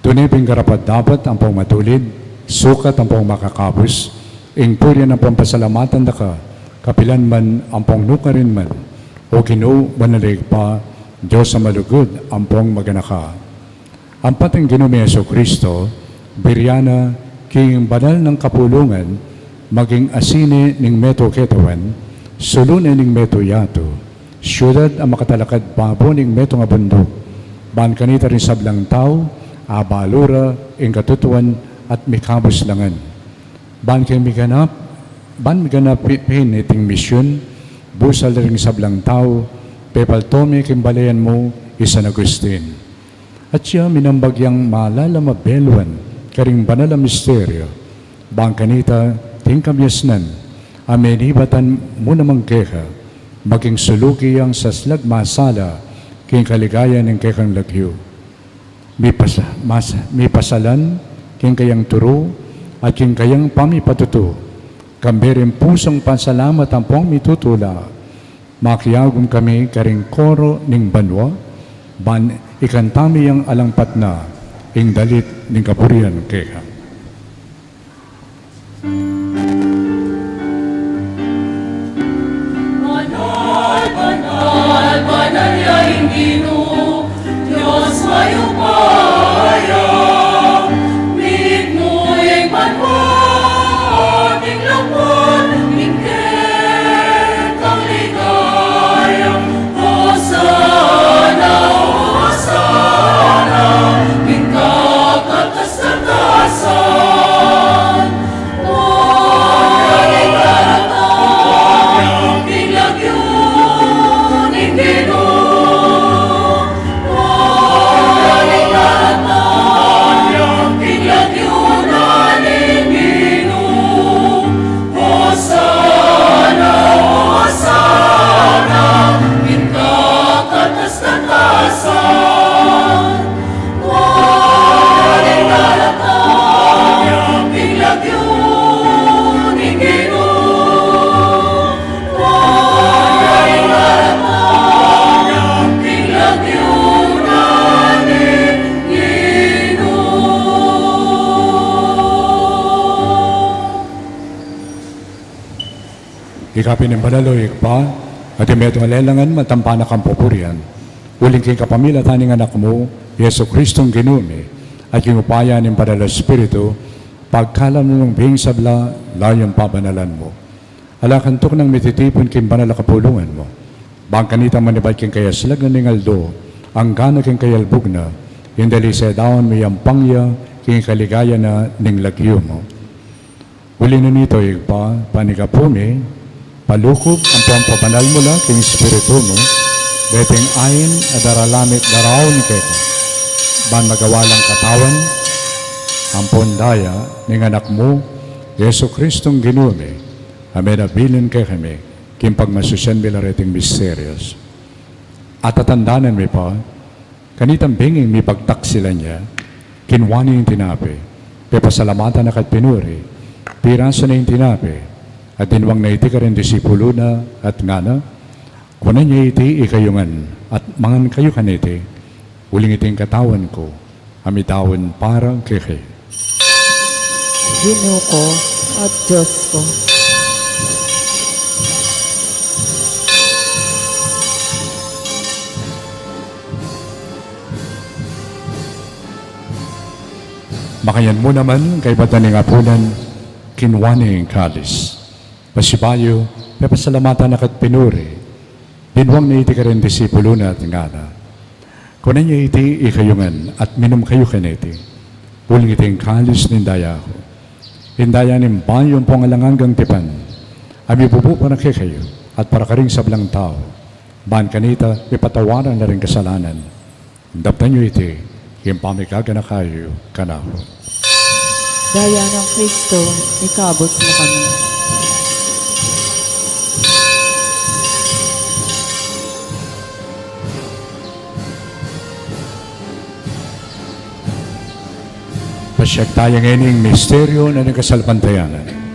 Tune pin karapat-dapat ampong matulid, sukat ampong makakabus, ing purian ampong pasalamatan da ka, kapilan man ampong nukarin man, O Ginu, banal a Ibpa, Dios a malugud ampong maganaka. Ampat ing Ginu ming Jesucristo, birian na king banal nang kapulungan, maging asin ne ning metung ketawan, sulu ne ning metung yatu, siudad a makatalakad babo ning metung a bunduk, ban kanita ring sablang tau, abalu ra ing katutuan at mikabus la ngan. Ban king miganap, ban miganap pi-, pin iting misyun, busal ring sablang tau, pepalto me king balayan mu i San Agustin. At siya minambag yang malalam a beluan karing banal a misteryu, bang kanita king kamiasnan a menibatan mu naman keka, maging sulugi yang saslag masala king kaligayan ning kekang lagyu. Mipasa-, mas-, mipasalan king kayang turu at king kayang pamipatutu, kambe ring pusung pasalamat ampong mitutula, makiagum kami karing koro ning banua, ban ikanta mi yang alang patna, ing dalit ning kapurian keka. Banal, banal, banal ya ing Ginu, Dios mayupaya, mitmu ya ing banua, ing lagyu, ing kekang ligaya. Hosana, Hosana, ing kakatas Ika pin ing banal, o Ibpa, at ing metung a lelangan, matampa na kang pupurian. Uling king kapamilatan ning Anak mu, Jesucristong Ginu mi, at king upaya ning Banal a Espiritu, pagkalam nung bing sabla, layun pabanalan mu. Ala kang tuknang mititipun king banal a kapulungan mu. Bang kanita manibat king kayaslagan ning aldo, anggang king kayalbug na, ing dalisedawan mi ampang ya, king kaligayan na ning lagyu mu. Uli na nito, Ibpa, panyawad mi, palukub ampong pabanal mu la king Espiritu mu, deting ain a daralan mi at daraun keka, ban magawa lang katawan ampong daya ning Anak mu, Jesucristong Ginu mi, a menabilin kekami, king pagmasusian mi la reting misterios. At tatandanan mi pa, kanitang benging mipagtaksilan ya, kinua ne ing tinape, pepasalamatan na ka at pinuri, pirasu ne ing tinape, at dinwang na iti karing disipulu na, at ngana, kunan ye iti ikayu ngan, at mangan kayu kaniti, uling iti ing katawan ku, a midaun para kekayu. Ginu ku at Dios ku. Makanyan mu naman, kaybat na ning apunan, kinua ne ing kalis. Pasibayu, pepasalamatan na ka't pinuri, binuang na iti kareng disipulu na at ngana: Kunan ye iti ikayu ngan at minum kayu kaniti, uling iti ing kalis ning daya ku, ing daya ning bayu ampong alang anggang tipan, a mibubu para kekayu at para karing sablang tau, ban kanita mipatawaran la ring kasalanan. Daptan yu iti king pamigaganaka yu kanaku. Daya nang Kristo, ikabus mu kami. Pasiag taya ngeni ing misteryu na ning kasalpantayanan.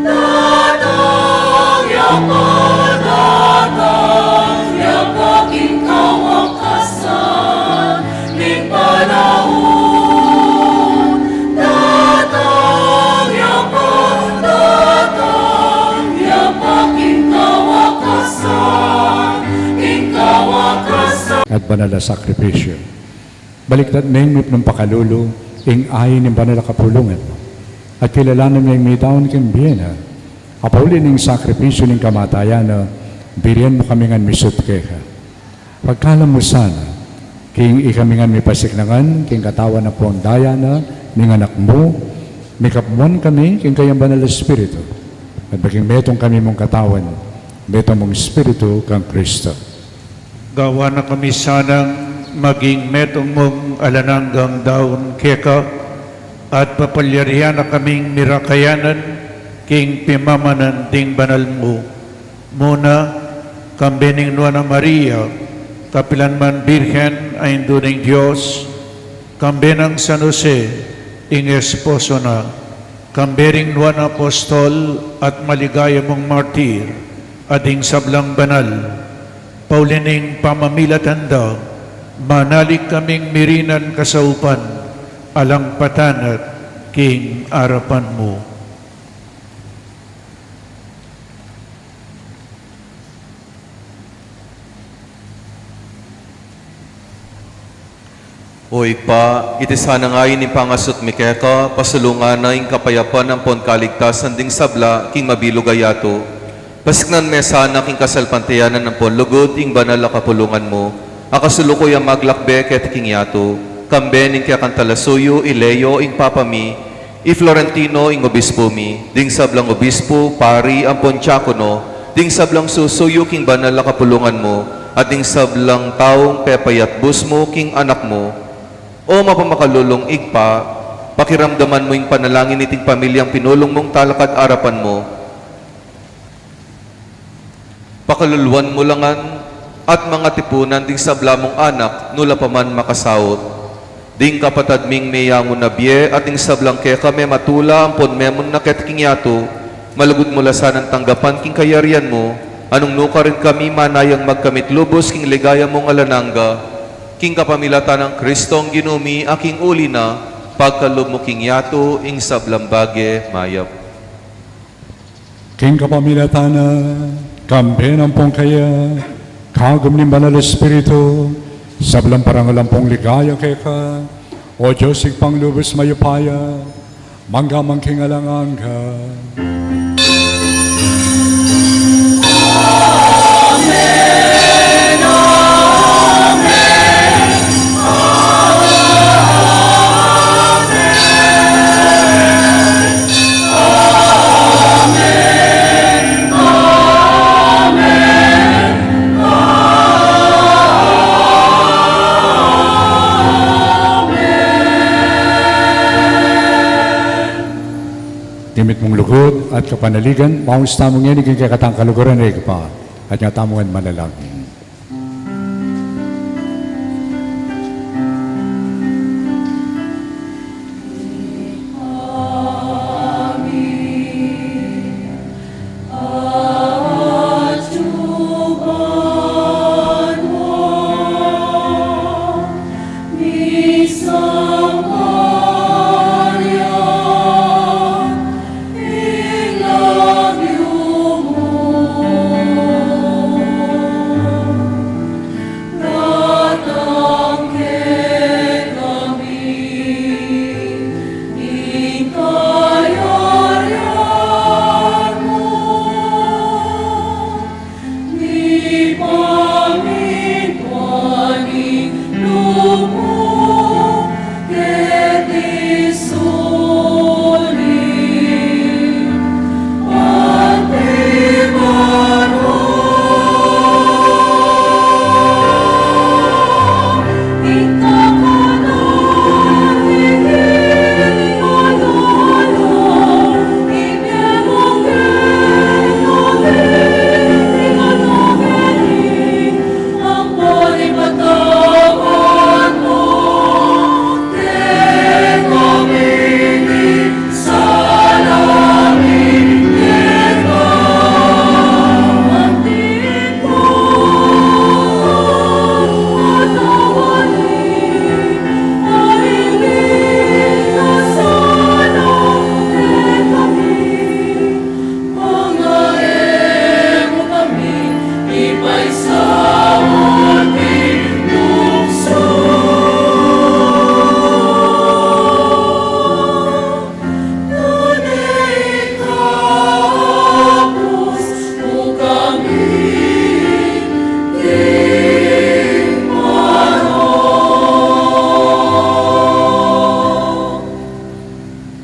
Datang ya pa, datang ya pa king kawakasan ning panaun. Datang ya pa, datang ya pa king kawakasan, king kawakasan. At banal a sakripisyu. Balikdat meng mipnung pakalulu ing ain ning banal a kapulungan mu, at kilalanan meng midaun king bie na, a pauli ning sakripisyu ning kamatayan na, birian mu kami ngan misut keka. Pagkalam mu sana, king ikami ngan mipasiknangan king katawan ampong daya na ning Anak mu, mikapmuan kami king kayang Banal a Espiritu, at maging metung kami mung katawan, metung mung Espiritu kang Kristo. Gawan na kami sanang maging metung mung alang anggang daun keka, at papalyarian na kaming mirakayanan king pimamanan ding banal mu. Muna, kambe ning Nuan a Maria, kapilan man Birhen a Indu ning Dios, kambe nang San Jose, ing esposo na, kambe ring nuan a apostol at maligaya mung martir, at ding sablang banal, pauli ning pamamilatan da, manalig kaming mirinan kasaupan, alang patanat king arapan mu. O Ibpa, iti sana ngeni ing pangasut mi keka, pasulungan na ing kapayapan ampon kaligtasan ding sabla king mabilug a yatu. Pasiknan me sana king kasalpantayanan ampon lugud ing banal a kapulungan mu, a kasulukuyan maglakbe keti king yatu, kambe ning kekang talasuyu i Leo ing Papa mi, i Florentino ing obispu mi, ding sablang obispu, pari, ampon diakono, ding sablang susuyu king banal a kapulungan mu, at ding sablang taung pepayatbus mu king Anak mu. O mapamakalulung Ibpa, pakiramdaman mu ing panalangin niting pamilyang pinulung mung talakad arapan mu. Pakaluluan mu la ngan at mangatipunan ding sabla mung anak, nu la pa man makasaut. Ding kapatad ming meyangu na bie at ding sablang keka mematula ampon memunna keti king yatu, malugud mu la sanang tanggapan king kayarian mu, a nung nukarin kami manayang magkamit lubus king ligaya mung alang angga, king kapamilatan nang Kristong Ginu mi, a king uli na, pagkalub mu king yatu ing sablang bage mayap. King kapamilatan na, kambe na ampon kaya, kagum ning Banal a Espiritu, sablang parangal ampon ligaya keka, O Dios, Ibpang lubus mayupaya, mangga man king alang angga. King mitmung lugud at kapanaligan, maus tamu ngeni king kekatang kaluguran, Ibpa, at nga tamu ngan manalangin.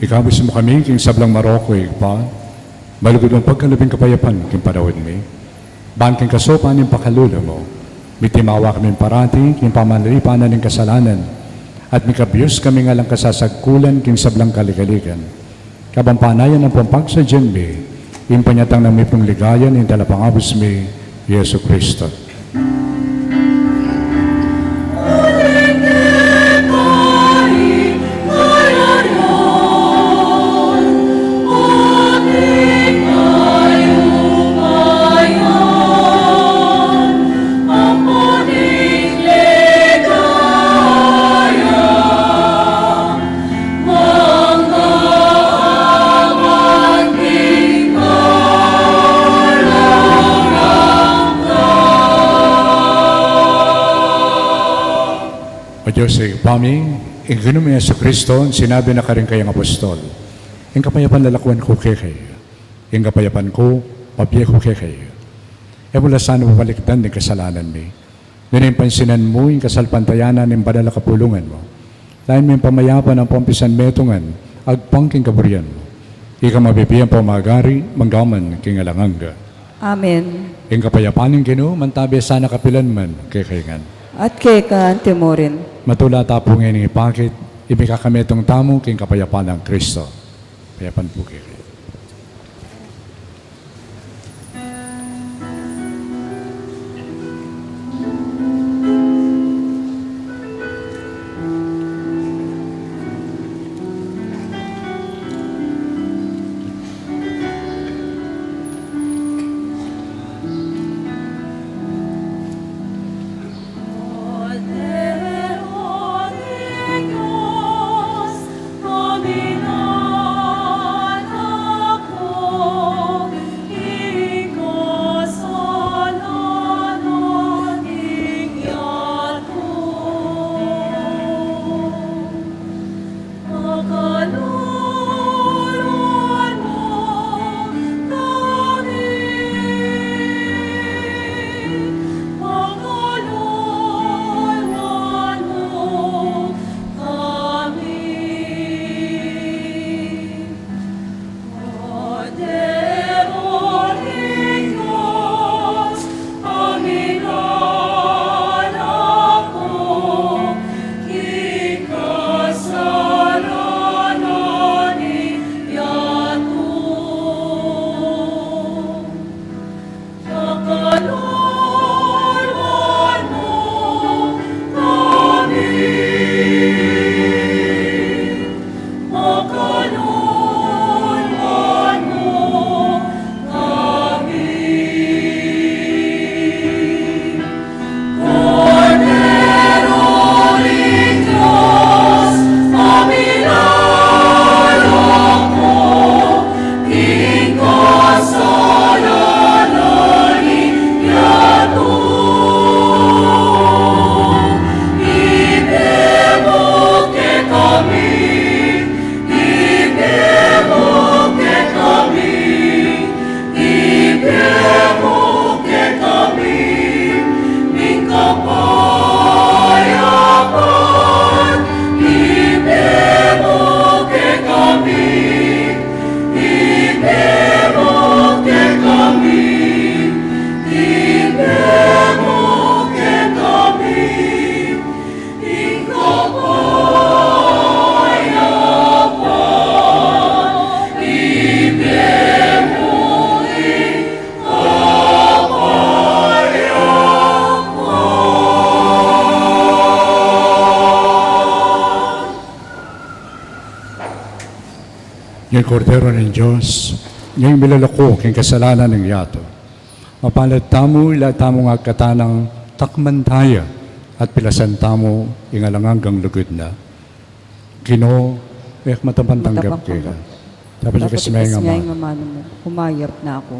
Ikabus mu kami king sablang marok, Ibpa, malugud mung pagkalub ing kapayapan king panaun mi. Ban king kasaupan ning pakalulu mu, mitimawa kami parati king pamanalipanan ning kasalanan, at mikabus kami ngan alang kasasagkulan king sablang kaligaligan. Kabang panayan ampong pagsadyan mi ing panyatang ning mipnung ligaya ning Talapangabus mi, Jesucristo. O Dios, Ibpa mi, ing Ginu ming Jesucristo, sinabi na karing kayang apostol, ing kapayapan lalakwan ku kekayu, ing kapayapan ku, pabie ku kekayu. E mu la sana papalikdan ding kasalanan mi, nune pansinan mu ing kasalpantayanan ning banal a kapulungan mu. Layan me ing pamayapan ampong pisanmetungan agpang king kaburian mu. Ika ing mabibie ampong magari mangga man king alang angga. Amen. Ing kapayapan ning Ginu mantabe sana kapilan man kekayu ngan. At keka anti murin. Matula ta pu ngeni ipakit ing mikakametung tamu king kapayapan nang Kristo. Kapayapan pu kekayu. Ing Kordero ning Dios, ing milaluku king kasalanan ning yatu. Mapalad tamu, ila tamu ngan katanang takman taya, at pilasan tamu ing alang anggang lugud na. Ginu, e ku matapat tanggap keka. Dapat ikasme ing amanu mu. Humayap na aku.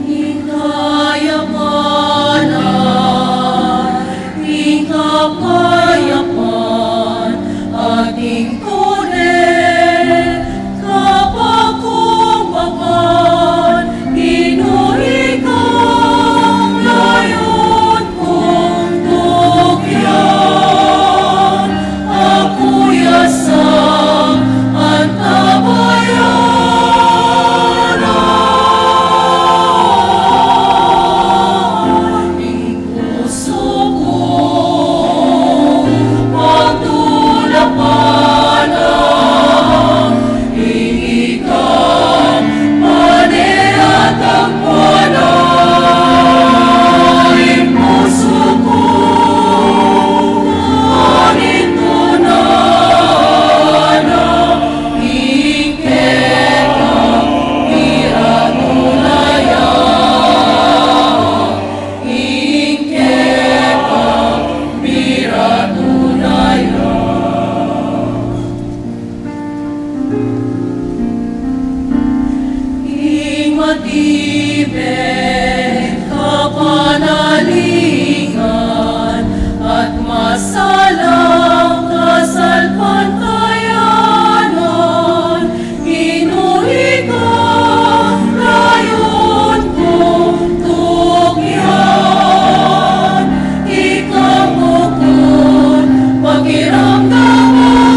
Ing kayakanan, ing kapayapan, at ing tune kapakumbabaan, Ginu, ikang layun kung tukyan. Aku ya sa antabayaran. Ing pusu ku pagtulapan na, ing ikang pane at ang panay pusu ku, anin tunana, ing kekang piratunaya, ing kekang piratunaya. Ing matibeng kapanalingan at masalang kasalpantayanan, Ginu, ikang layun kung tukyan, ikang bukun pakiramdaman.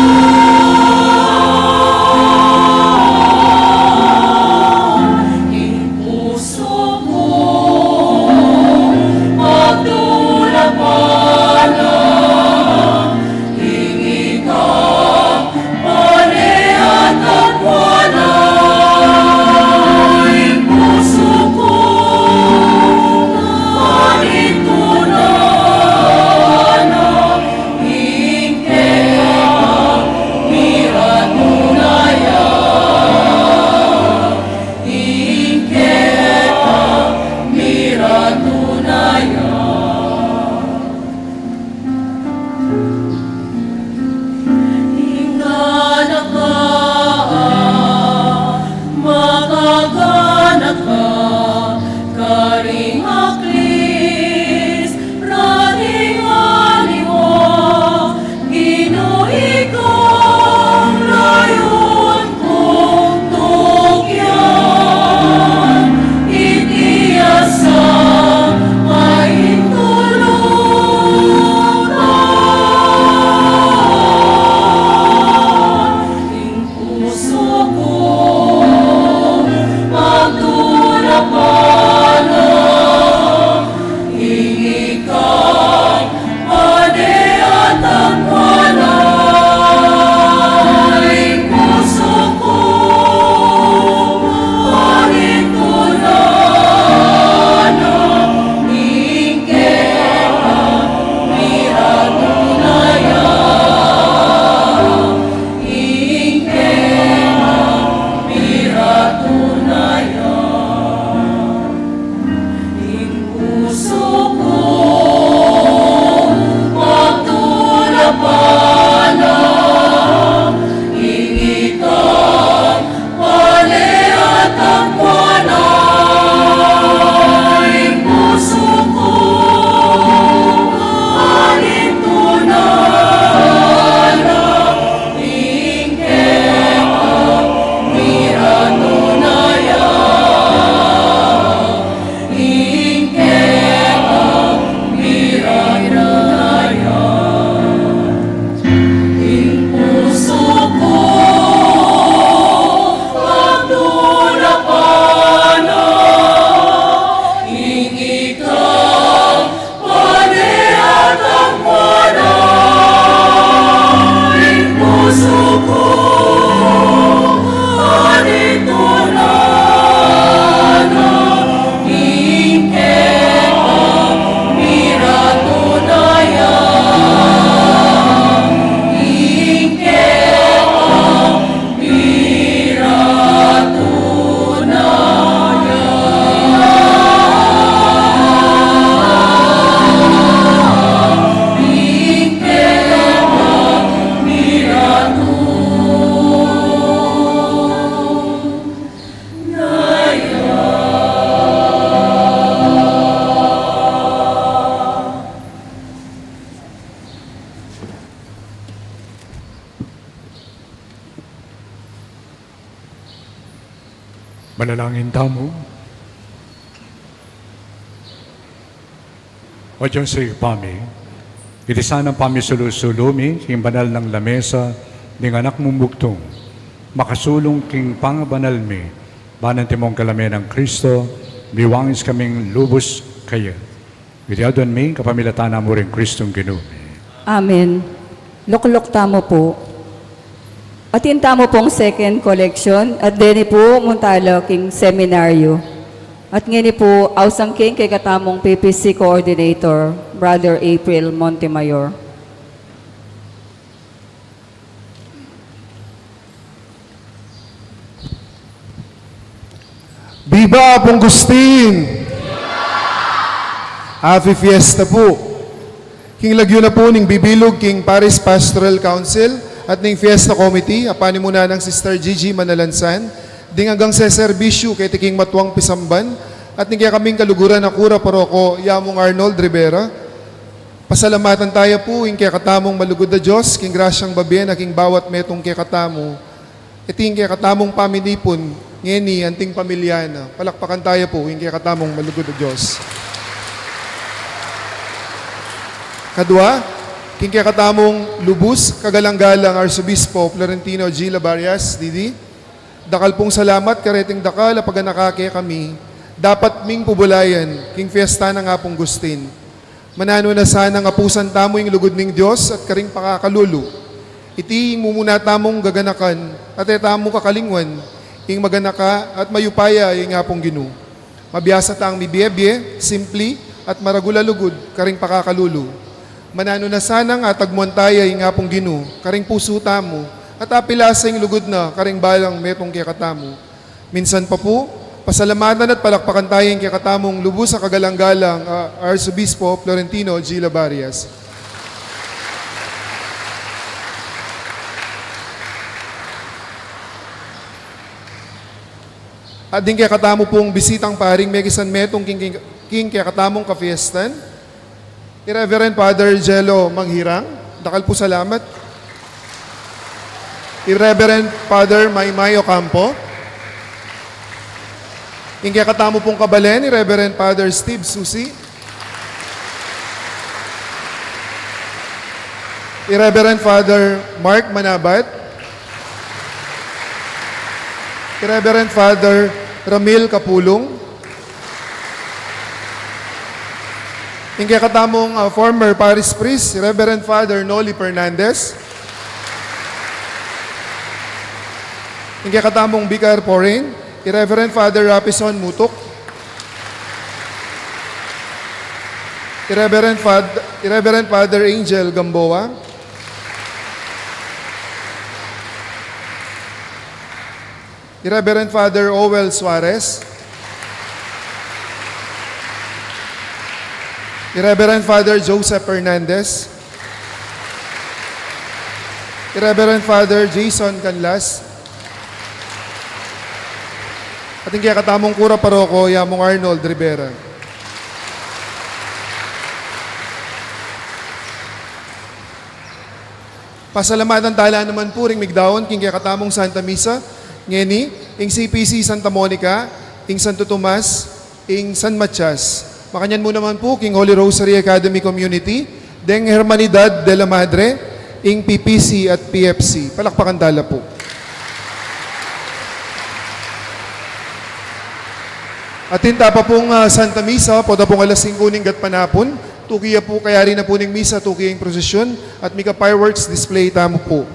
Ing pusu ku Manalangin tamu. O Dios, Ibpa mi, iti sanang pamisulu-sulu mi king banal nang lamesa ning Anak mung bugtung, makasulung king pangabanal mi, ban antimong kalamen nang Kristo, miwangis kaming lubus kaya. Iti aduan mi kapamilatan na mu ring Kristong Ginu mi. Amen. Lukluk tamu pu. Atin tamu pung second collection, at deni pu munta la king seminaryo. At ngeni pu, ausang king kekatamung P P C coordinator, Brother April Montemayor. Biba Apung Gustin! Happy Fiesta pu! King lagyu na pu ning bibilug king Parish Pastoral Council at ning Fiesta Committee, a panimunan nang Sister Gigi Manalansan, ding anggang seserbisyu keti king matuang pisamban, at ning kekaming kaluguran a kura paroko, i Among Arnold Rivera, pasalamatan taya pu ing kekatamung malugud a Dios, king grasyang babie na king bawat metung kekatamu. Iti ing kekatamung paminipun, ngeni anting pamilya na. Palakpakan taya pu ing kekatamung malugud a Dios. Kadua, king kekatamung lubus, kagalang-galang Arsobispo Florentino G. Labarias, D D, dakal pung salamat kareting dakal a paganaka kekami, dapat ming pubulayan king fiesta nang Apung Gustin. Mananu na sanang apusan tamu ing lugud ning Dios at karing pakakalulu. Iti ing mumuna tamung gaganakan, at e tamu kakalingwan ing maganaka at mayupaya ing Apung Ginu. Mabiasa tang mibie-bie, simpli, at maragul a lugud karing pakakalulu. Mananu na sanang atagmuan taya ing Apung Ginu karing pusu tamu, at apilasa ing lugud na karing balang metung kekatamu. Minsan pa pu, pasalamatan at palakpakan taya ing kekatamung lubus a kagalang-galang a Arsobispo Florentino G. Labarias. At ding kekatamu pung bisitang paring mekisan metung king, king, king kekatamung kafiestan, i Reverend Father Jello Manghirang, dakal pu salamat. I Reverend Father Maymay Ocampo. Ing kekatamu pung kabalen, i Reverend Father Steve Susi. I Reverend Father Mark Manabat. I Reverend Father Ramil Kapulung. Ing kekatamung, ah, former parish priest, Reverend Father Noli Fernandez. Ing kekatamung Vicar Foreign, i Reverend Father Rapison Mutuk. I Reverend Fad-, i Reverend Father Angel Gamboa. I Reverend Father Owel Suarez. I Reverend Father Joseph Hernandez. I Reverend Father Jason Canlas. At ing kekatamung kura paroko, i Among Arnold Rivera. Pasalamatan tala naman pu ring migdaun king kekatamung Santa Misa ngeni, ing C P C Santa Monica, ing Santo Tomas, ing San Matias. Makanyan mu naman pu king Holy Rosary Academy Community, deng Hermanidad de la Madre, ing P P C at P F C. Palakpakan tala pu. Atin ta pa pung, ah, Santa Misa, pota pung alas singko ning gatpanapun, tuki ya pu, kayari na pu ning misa, tuki ya ing prosesyun, at mika fireworks display tamu pu.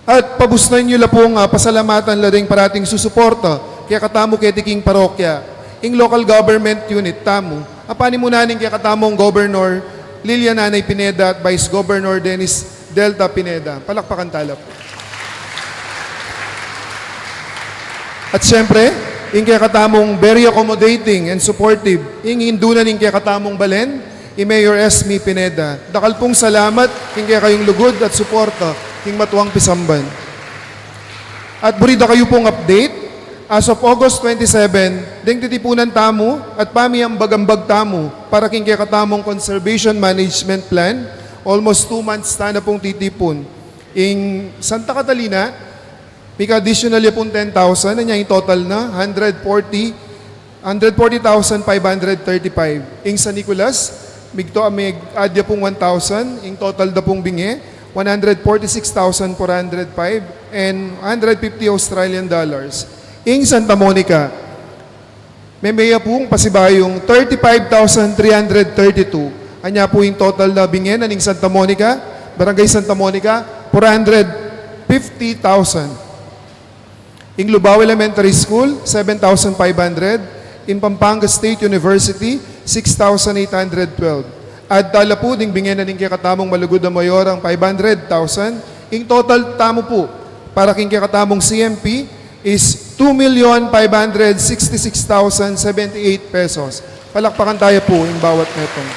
At pabusnan yu la pung, ah, pasalamatan la ring parating susuporta kekatamu keti king parokya, ing local government unit tamu, a panimunan ning kekatamung Governor Lilia Nanay Pineda at Vice Governor Dennis Delta Pineda. Palakpakan tala pu. At siyempre, ing kekatamung very accommodating and supportive, ing indunan ning kekatamung balen, i Mayor Esme Pineda. Dakal pung salamat king kekayung lugud at suporta king matuang pisamban. At buri da kayu pung update, as of August twenty-seven, deng titipunan tamu at pamiambag-ambag tamu para king kekatamung Conservation Management Plan, almost two months ta na pung titipun. Ing Santa Catalina, Mika additional ya pung ten thousand, anya ing total na hundred forty, hundred forty thousand five hundred thirty-five. Ing San Nicolas, migto a mig-add ya pung one thousand, ing total da pung binge, one hundred forty-six thousand four hundred five and hundred fifty Australian dollars. Ing Santa Monica, meme ya pung pasibayung thirty-five thousand three hundred thirty-two. Anya pu ing total na binge na ning Santa Monica, Barangay Santa Monica, four hundred fifty thousand. Ing Lubao Elementary School, seven thousand five hundred. Ing Pampanga State University, six thousand eight hundred twelve. Add tala pu ding binge na ning kekatamung malugud a mayor a five hundred thousand. Ing total tamu pu para king kekatamung C M P is two million five hundred sixty-six thousand seventy-eight pesos. Palakpakan taya pu ing bawat metung.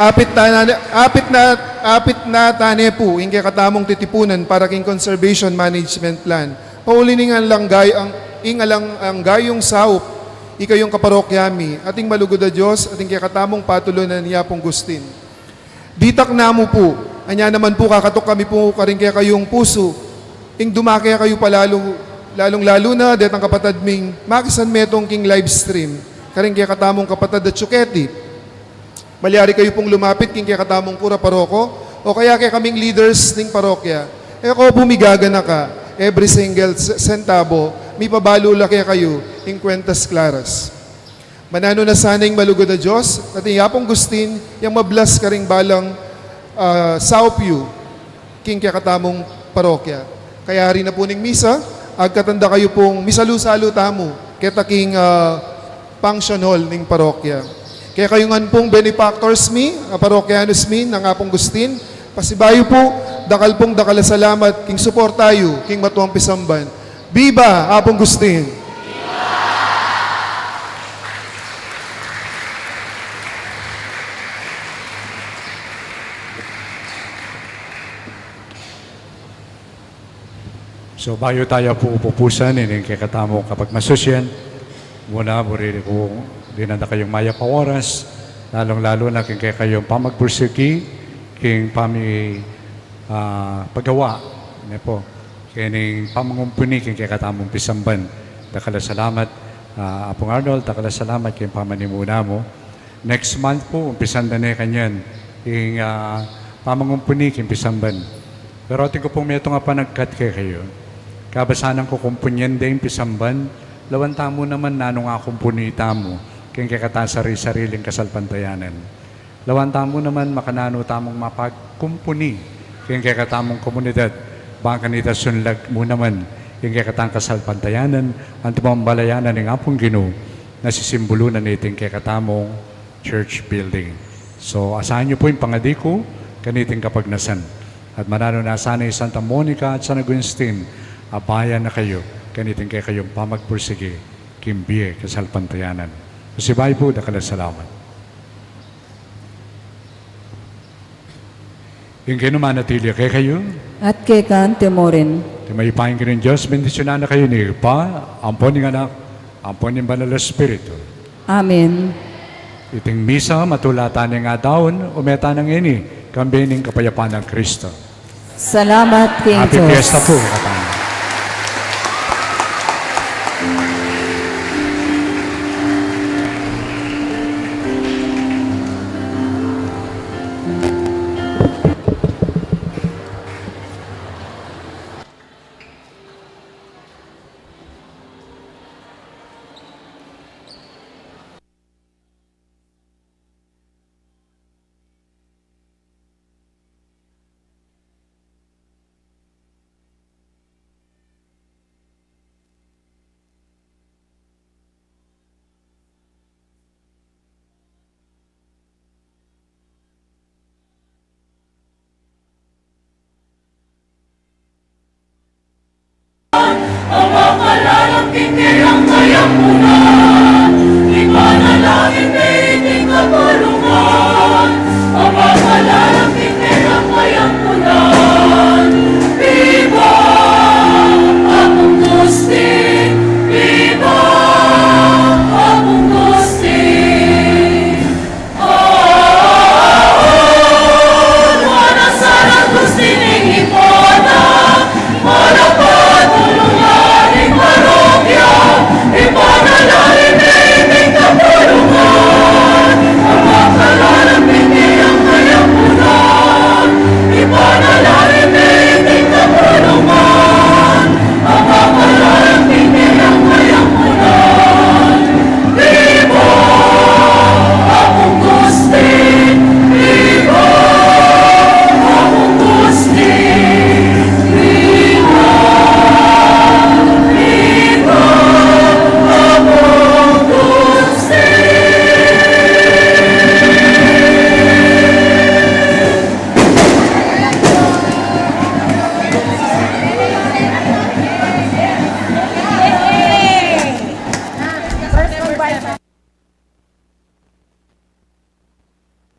Apit na, apit na, apit na tane pu ing kekatamung titipunan para king conservation management plan. Pauli ning alang gay-, ang, ing alang, ang gayung saup, ikayung kaparokya mi, ating malugud a Dios, ating kekatamung patulunan ni Apung Gustin. Ditak na mu pu, anya naman pu kakatuk kami pu karing kekayung pusu, ing dumake kayu palalu, lalung-lalu na detang kapatad ming makisan metung king live stream, karing kekatamung kapatad a Chuketi. Malyari kayu pung lumapit king kekatamung kura paroko, o kaya kekaming leaders ning parokya. E ko pu migaganaka, every single se-, sentabo, mipabalu la kekayu ing kwentas klaras. Mananu na sana ing malugud a Dios, at i Apung Gustin, yang mablas karing balang, ah, saup yu king kekatamung parokya. Kayari na pu ning misa, agkatan da kayu pung misalu-salu tamu keta king, ah, function hall ning parokya. Kekayu ngan pung benefactors mi, ah, parokyanus mi nang Apung Gustin, pasibayu pu, dakal pung dakal a salamat king suporta yu king matuang pisamban. Biba Apung Gustin! So, bayu taya pu pupusan ining kekatamung kapagmasusyan, muna, buri ku dinan da kayung mayap a oras, lalung-lalu na king kekayung pamagpursigi king pami-, ah, pagawa, ne pu, kening pamangumpuni king kekatamung pisamban. Dakal a salamat, ah, Apung Arnold, dakal a salamat king pamanimuna mu. Next month pu, umpisan da ne kanyan ing, ah, pamangumpuni king pisamban. Pero atin ku pung metung a panagkat kekayu. Kabasa nang kukumpunyan de ing pisamban, lawan tamu naman nanung akumpuni tamu king kekatang sari-sariling kasalpantayanan. Lawan tamu naman makananu tamung mapagkumpuni king kekatamung komunidad, bang kanita sunlag mu naman ing kekatang kasalpantayanan, antimong balayanan ning Apung Ginu, na sisimbulu na niting kekatamung church building. So, asahan yu pu ing pangadi ku kaniting kapagnasan. At mananu na sana i Santa Monica at San Agustin, abayan na kayu kaniting kekayung pamagpursigi king bie kasalpantayanan. Pasibayu pu, dakal a salamat. Ing Ginu manatili ya kekayu. At keka mu rin. Ing mayupayang Ginung Dios, bendisyunan na kayu ning Ibpa, ampo ning Anak, ampo ning Banal a Espiritu. Amen. Iting misa, matula tana ing adaun, ume tana ngeni, kambe ning kapayapan nang Kristo. Salamat king Dios. Happy Fiesta pu, kapatad.